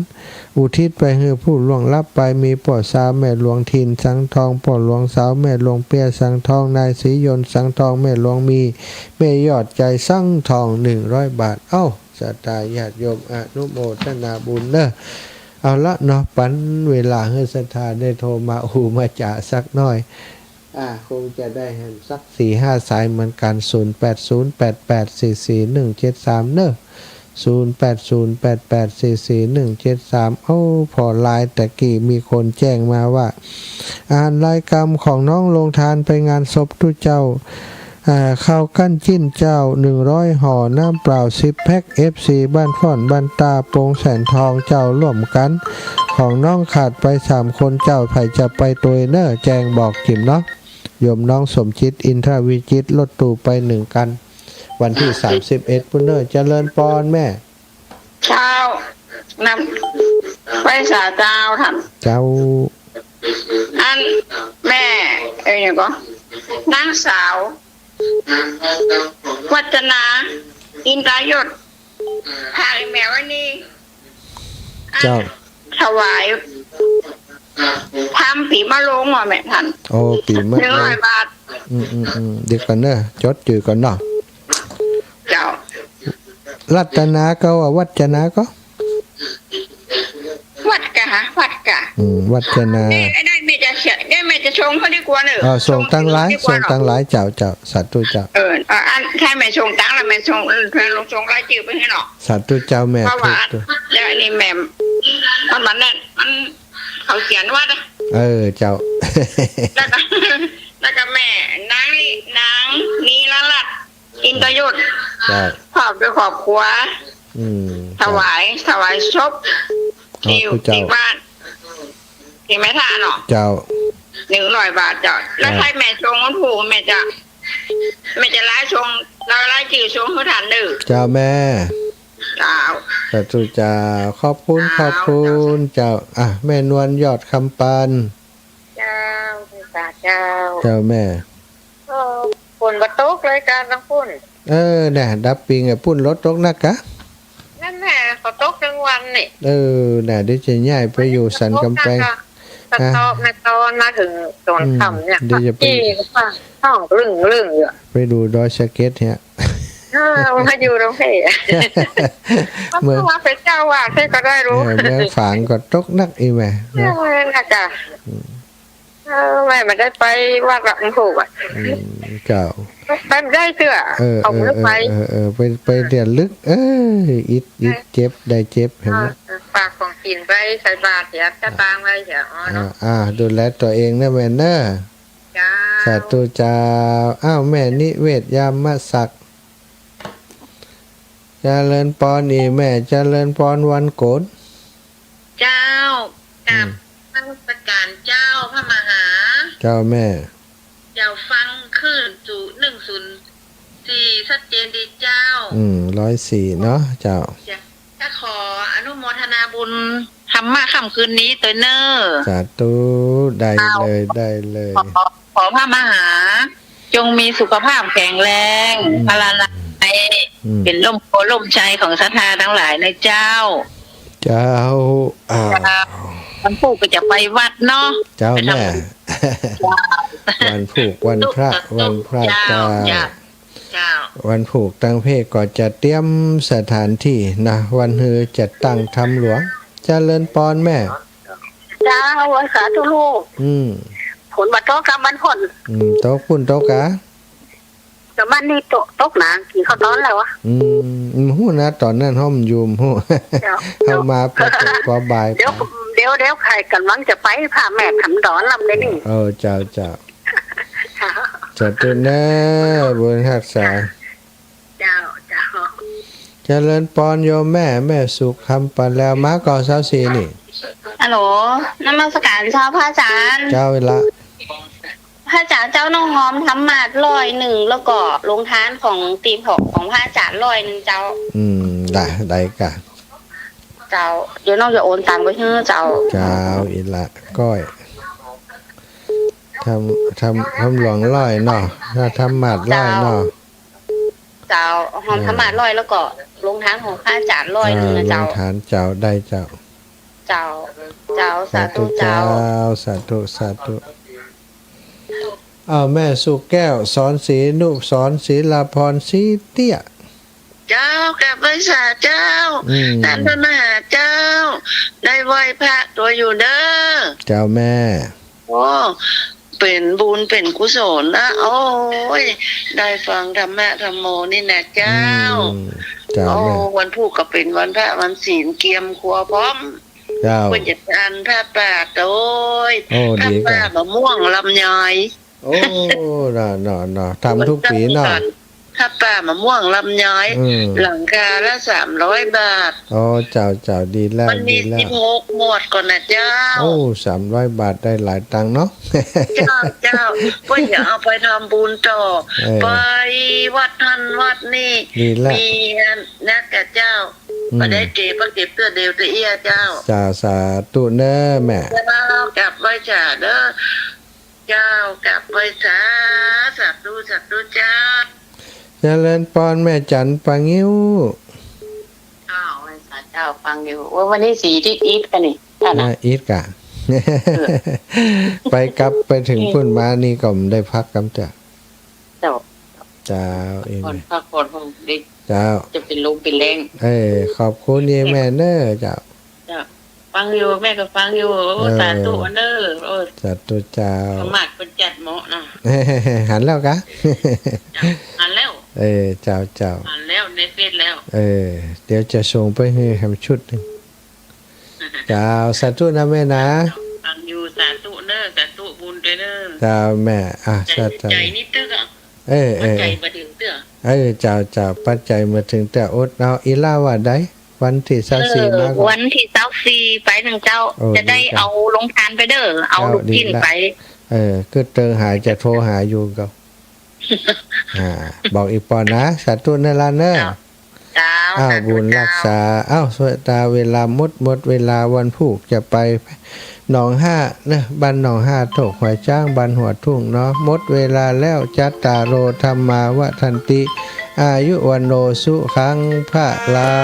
อุทิศไปหื้อผู้ล่วงลับไป มีป้อซาวแม่หลวงถิ่นสังทอง ป้อหลวงสาวแม่หลวงเปียสังทอง นายศรียนต์สังทอง แม่หลวงมี แม่ยอดใจสังทอง หนึ่งร้อยบาท เอ้า ศรัทธาญาติโยมอนุโมทนาบุญเน่อ เอาละเนาะ ปันเวลาหื้อศรัทธาได้โทรมาอู้มาจ๋าสักหน้อย อ่า คงจะได้แหมสักสี่ห้าสายเหมือนกั๋น ศูนย์แปดศูนย์แปดแปดสี่สี่หนึ่งเจ็ดสาม เน่อ ศูนย์แปดศูนย์แปดแปดสี่สี่หนึ่งเจ็ดสาม โอ้ ผ่อไลน์ตะกี้มีคนแจ้งมาว่า อ่านลายกรรมของน้องโฮงทานไปงานศพตุ๊เจ้า อ่า ข้าวกั้นจิ้นเจ้า หนึ่งร้อยห่อ น้ำเปล่าสิบแพ็ค เอฟซี บ้านฟ้อนบ้านตา โป่งแสนทองเจ้า ร่วมกั๋น ของน้องขาดไปสามคนเจ้า ใผจะไปตวยเน่อ แจ้งบอกจิ๋มเนาะ โยมน้องสมจิต อินทรวิจิตร รถตู้ไปหนึ่งคัน วันตี้สามสิบเอ็ดปู้นเน่อ เจริญปอนแม่ เจ้า นำ ไหว้สาเจ้าท่าน เจ้า อันแม่ เอ้ย หยังก่อ นางสาว วัจนา อินตายศ พาแม่วันนี้ เจ้า ถวาย ทำปี๋มะโรงอ่ะแม่ท่าน โอ้ ปี๋มะโรง หนึ่งร้อยบาท อืม อืม อืม เดี๋ยวก่อนเน่อ จดจื้อก่อนเนาะ เจ้า รัตนาก็ว่าวัจนาก็ วัดกะฮะ วัดกะ อืม วัจนา เอ้ย ไอ้นั่นแม่จะเสีย เอ้ย แม่จะส่งเขาดีกว่าเนอะ เออ ส่งตังหลาย ส่งตังหลาย ส่งตังหลาย เจ้า เจ้า สาธุเจ้า เออ เออ อัน ถ้าแม่ส่งตังค์แล้วแม่ส่ง เออ ส่งรายจื้อไปหื้อเนาะ สาธุเจ้าแม่ เพราะว่า สาธุ เดี๋ยวอันนี้แม่ มัน มันนั่น มัน เขาเขียนว่านะ เออ เจ้า แล้วก็ แล้วก็แม่ นางนิ นางนิรรัตน์ อินทยศ เจ้า พร้อมด้วยครอบครัว อืม ถวาย ถวายศพ อ๋อ ที่ เจ้า ที่บ้าน ที่แม่ท่าเนาะ เจ้า หนึ่งร้อยบาทเจ้า แล้ว เจ้า ใครแม่ส่งวันผู้แม่จะ แม่จะไลน์ส่ง แล้วไลน์จื้อส่งหื้อท่านเน่อ เจ้าแม่ เจ้า สาธุเจ้า ขอบคุณ เจ้า ขอบคุณเจ้า อ่ะ แม่นวลยอดคำปาน เจ้า เจ้า เจ้าแม่ เออ ฝนบ่ตกเลยกาตังปุ้น เออ น่ะ ดับปิงอ่ะ ปุ้นลดตกนักกา นั่นแหละ ก็ตกตึงวันนี่ เออ น่ะ เดี๋ยวจะย้ายไปอยู่สันกำแปง ตกนักกา ตะตอบในตอนมาเถิงตอน อืม ค่ำเนี่ย เดี๋ยวจะไป จี้ก็ฟ้าห้องลึ่งๆ อยู่ ไปดูดอยสะเก็ดเหีย เออ มาอยู่ตรงนี้ เมือง เพราะว่าเป็นเจ้าว่าใช่ก็ได้รู้ เออ เมืองฝางก็ตกนักอีแม่เนาะ เออ น่าจะ อืม เออ แม่ไม่ได้ไปวัดละ มันถูกอ่ะ อืม เจ้า ไปไม่ได้เตื้อ เออ เขาไม่ได้ไป เออ เออ เออ ไป ไปเตียลึก เออ อิด อิด เออ เจ็บ ได้เจ็บ หัน เออ ฝากของกิ๋นไปใส่บาตรเสีย สตางค์ไว้เสีย อ๋อ อ่า เนาะ อ่า ดูแลตั๋วเองนะแม่เนอะ เจ้า สาธุเจ้า อ้าว แม่นิเวศ ยามมะศักดิ์ เจริญปอนอีแม่ เจริญปอนวันโกน เจ้า อืม กราบนมัสการเจ้าพระมหา เจ้าแม่ เจ้าฟังคลื่นจุดหนึ่งศูนย์สี่ ชัดเจนดีเจ้า อืม ร้อยสี่ เนาะ เจ้า เจ้า ก็ขออนุโมทนาบุญธรรมะค่ำคืนนี้ตวยเน่อ สาธุ ได้เลย เจ้า ได้เลย ขอ ขอพระมหา จงมีสุขภาพแข็งแรง อืม พลานามัย อืม เป๋นร่มโพธิ์ร่มไทรของศรัทธาตังหลายนะเจ้า เจ้า อ้าว เจ้า วันพูกก็จะไปวัดเนาะ เจ้า ไปทำบุญ แม่ เจ้า วันพูก วันพระ สาธุ วันพระ เจ้า เจ้า เจ้า เจ้า วันพูกตังเพศก็จะเตรียมสถานที่นะ วันฮือจะตั้งธรรมหลวง เจริญปอนแม่ เจ้า สาธุลูก อืม ฝนบ่ตกกา มันพ่น อืม ตกปุ้นตกกา แต่บ้านนี่ตก ตกหนา กิ๋นข้าวตอนแล้วอะ อืม อืม ฮู้นะ ต๋อนนั้นห้องอยู่ ฮู้ เจ้า เฮามาปอตกปอบ่าย เดี๋ยว เดี๋ยว เดี๋ยวใค่ก๋ำลังจะไป พาแม่ทำดอนลำเลยนี่ เออ เจ้า เจ้า เจ้า สาธุเน่อ บุญฮักษา เจ้า เจ้า เจริญปอนโยมแม่ แม่สุขคำปานแลว มาก่อซาวสี่นี่ ฮัลโหล นมัสการเจ้าพระอาจารย์ เจ้าอีกละ พระอาจารย์เจ้า น้องหอมทำมาดร้อยนึ่ง แล้วก็โรงทานของตี้ผ่อของพระอาจารย์ร้อยนึ่งเจ้า อืม ได้ ได้กา เจ้า เดี๋ยวน้องจะโอนตังค์ไปหื้อเจ้า เจ้า อีกละก้อย ทำ ทำ ทำหลวงร้อยเนาะ ถ้าทำมาดร้อยเนาะ เจ้า เจ้า หอม เออ ทำมาดร้อย แล้วก็โรงทานของพระอาจารย์ร้อยนึ่งนะเจ้า อ่า โรงทานเจ้า ได้เจ้า เจ้า เจ้า สาธุ สาธุ เจ้า เจ้า สาธุ สาธุ อ้าว แม่สุแก้ว สอนศรีนุสร ศิลาพร ศรีเตี้ย เจ้า กราบไหว้สาเจ้า อืม ต้านพระมหาเจ้า ได้ไหว้พระตั๋วอยู่เน่อ เจ้าแม่ โอ้ เป๋นบุญเป๋นกุศลนะ โอ้ย ได้ฟังธรรมะธัมโมนี่นะเจ้า อืม เจ้า โอ้ แม่ วันพูกก็เป๋นวันพระวันศีล เกียมครัวพร้อม เจ้า เปิ้นจะฉันผ้าป่าโตย โอ้ ผ้า ดีกว่า ป่ามะม่วงลำไย โอ้ เนาะ เนาะ เนาะ ทำทุกปี๋เนาะ ผ้าป่ามะม่วงลำไย อืม หลังคาละสามร้อยบาท อ๋อ เจ้า เจ้า ดีแล้ว มันมี ดีแล้ว สิบหกหมวดก่อนนะเจ้า โอ้ สามร้อยบาทได้หลายตังค์เนาะ เจ้า เจ้า เปิ้นจะเอาไปทำบุญต่อ เออ ไปวัดหั้นวัดนี่ ดีแล้ว มีอันนักกะเจ้า อืม บ่ได้เก็บ บ่เก็บเตื้อเดียวเตื้อเอี้ยเจ้า สา สาธุเน่อแม่ เจ้า กราบไหว้สาเน่อ เจ้า กราบไหว้สา สาธุ สาธุเจ้า เจริญปอนแม่จันปางิ้ว อ้าว ไหว้สาเจ้าปางิ้ว โอ้ย วันนี้สีที่อิดกันนี่ ท่านน่ะ มาอิดกะ เออ ไปกลับไปเถิงปุ้นมานี่ก็บ่ได้พักกำเตื้อ เจ้า เจ้า เอง พักผ่อน พักผ่อน เจ้า จะเป๋นลมเป๋นแรง เออ ขอบคุณเย้แม่เน่อเจ้า เจ้า ฟังอยู่ แม่ก็ฟังอยู่ โอ้ เออ สาธุเน่อ โอ้ สาธุเจ้า สมัครเปิ้นจัดเหมาะนะ หันแล้วกา เจ้า หันแล้ว เออ เจ้า เจ้า หันแล้วในเฟซแล้ว เออ เดี๋ยวจะส่งไปหื้อแหมชุดนึ่ง เจ้า สาธุนะแม่นะ ฟังอยู่ สาธุเน่อ สาธุบุญตวยเน่อ เจ้าแม่ อ่ะ ใจ๋ สาธุ ใจ๋นี่ตึกอะ เออ เออ ปัจจัยบ่เถิงเตื้อ เออ เจ้า เจ้า ปัจจัยบ่เถิงเตื้อ อดเอา อีหล้าว่าใด วันตี้ซาวสี่ เออ มาก่อ วันตี้ซาวสี่ไปนึ่งเจ้า โอ้ จะได้ ดีกา เอาโรงทานไปเน่อ เอา เจ้า ลูกชิ้น ดีละ ไป เออ กึ๊ดเติงหาจะโทรหาอยู่ก็ อ่า บอกอีกปอนนะ สาธุเน่อหลานเน่อ เจ้า เจ้า อ้าว บุญรักษา อ้าว สวยตา เวลาหมด หมดเวลา วันพูกจะไปหนองห้าเนอะ บ้านหนองห้า โถกหัวจ๊าง บ้านหัวทุ่งเนาะ หมดเวลาแล้ว จัตตาโร ธัมมา วัฑฒันติ อายุ วัณโณ สุขัง พะลัง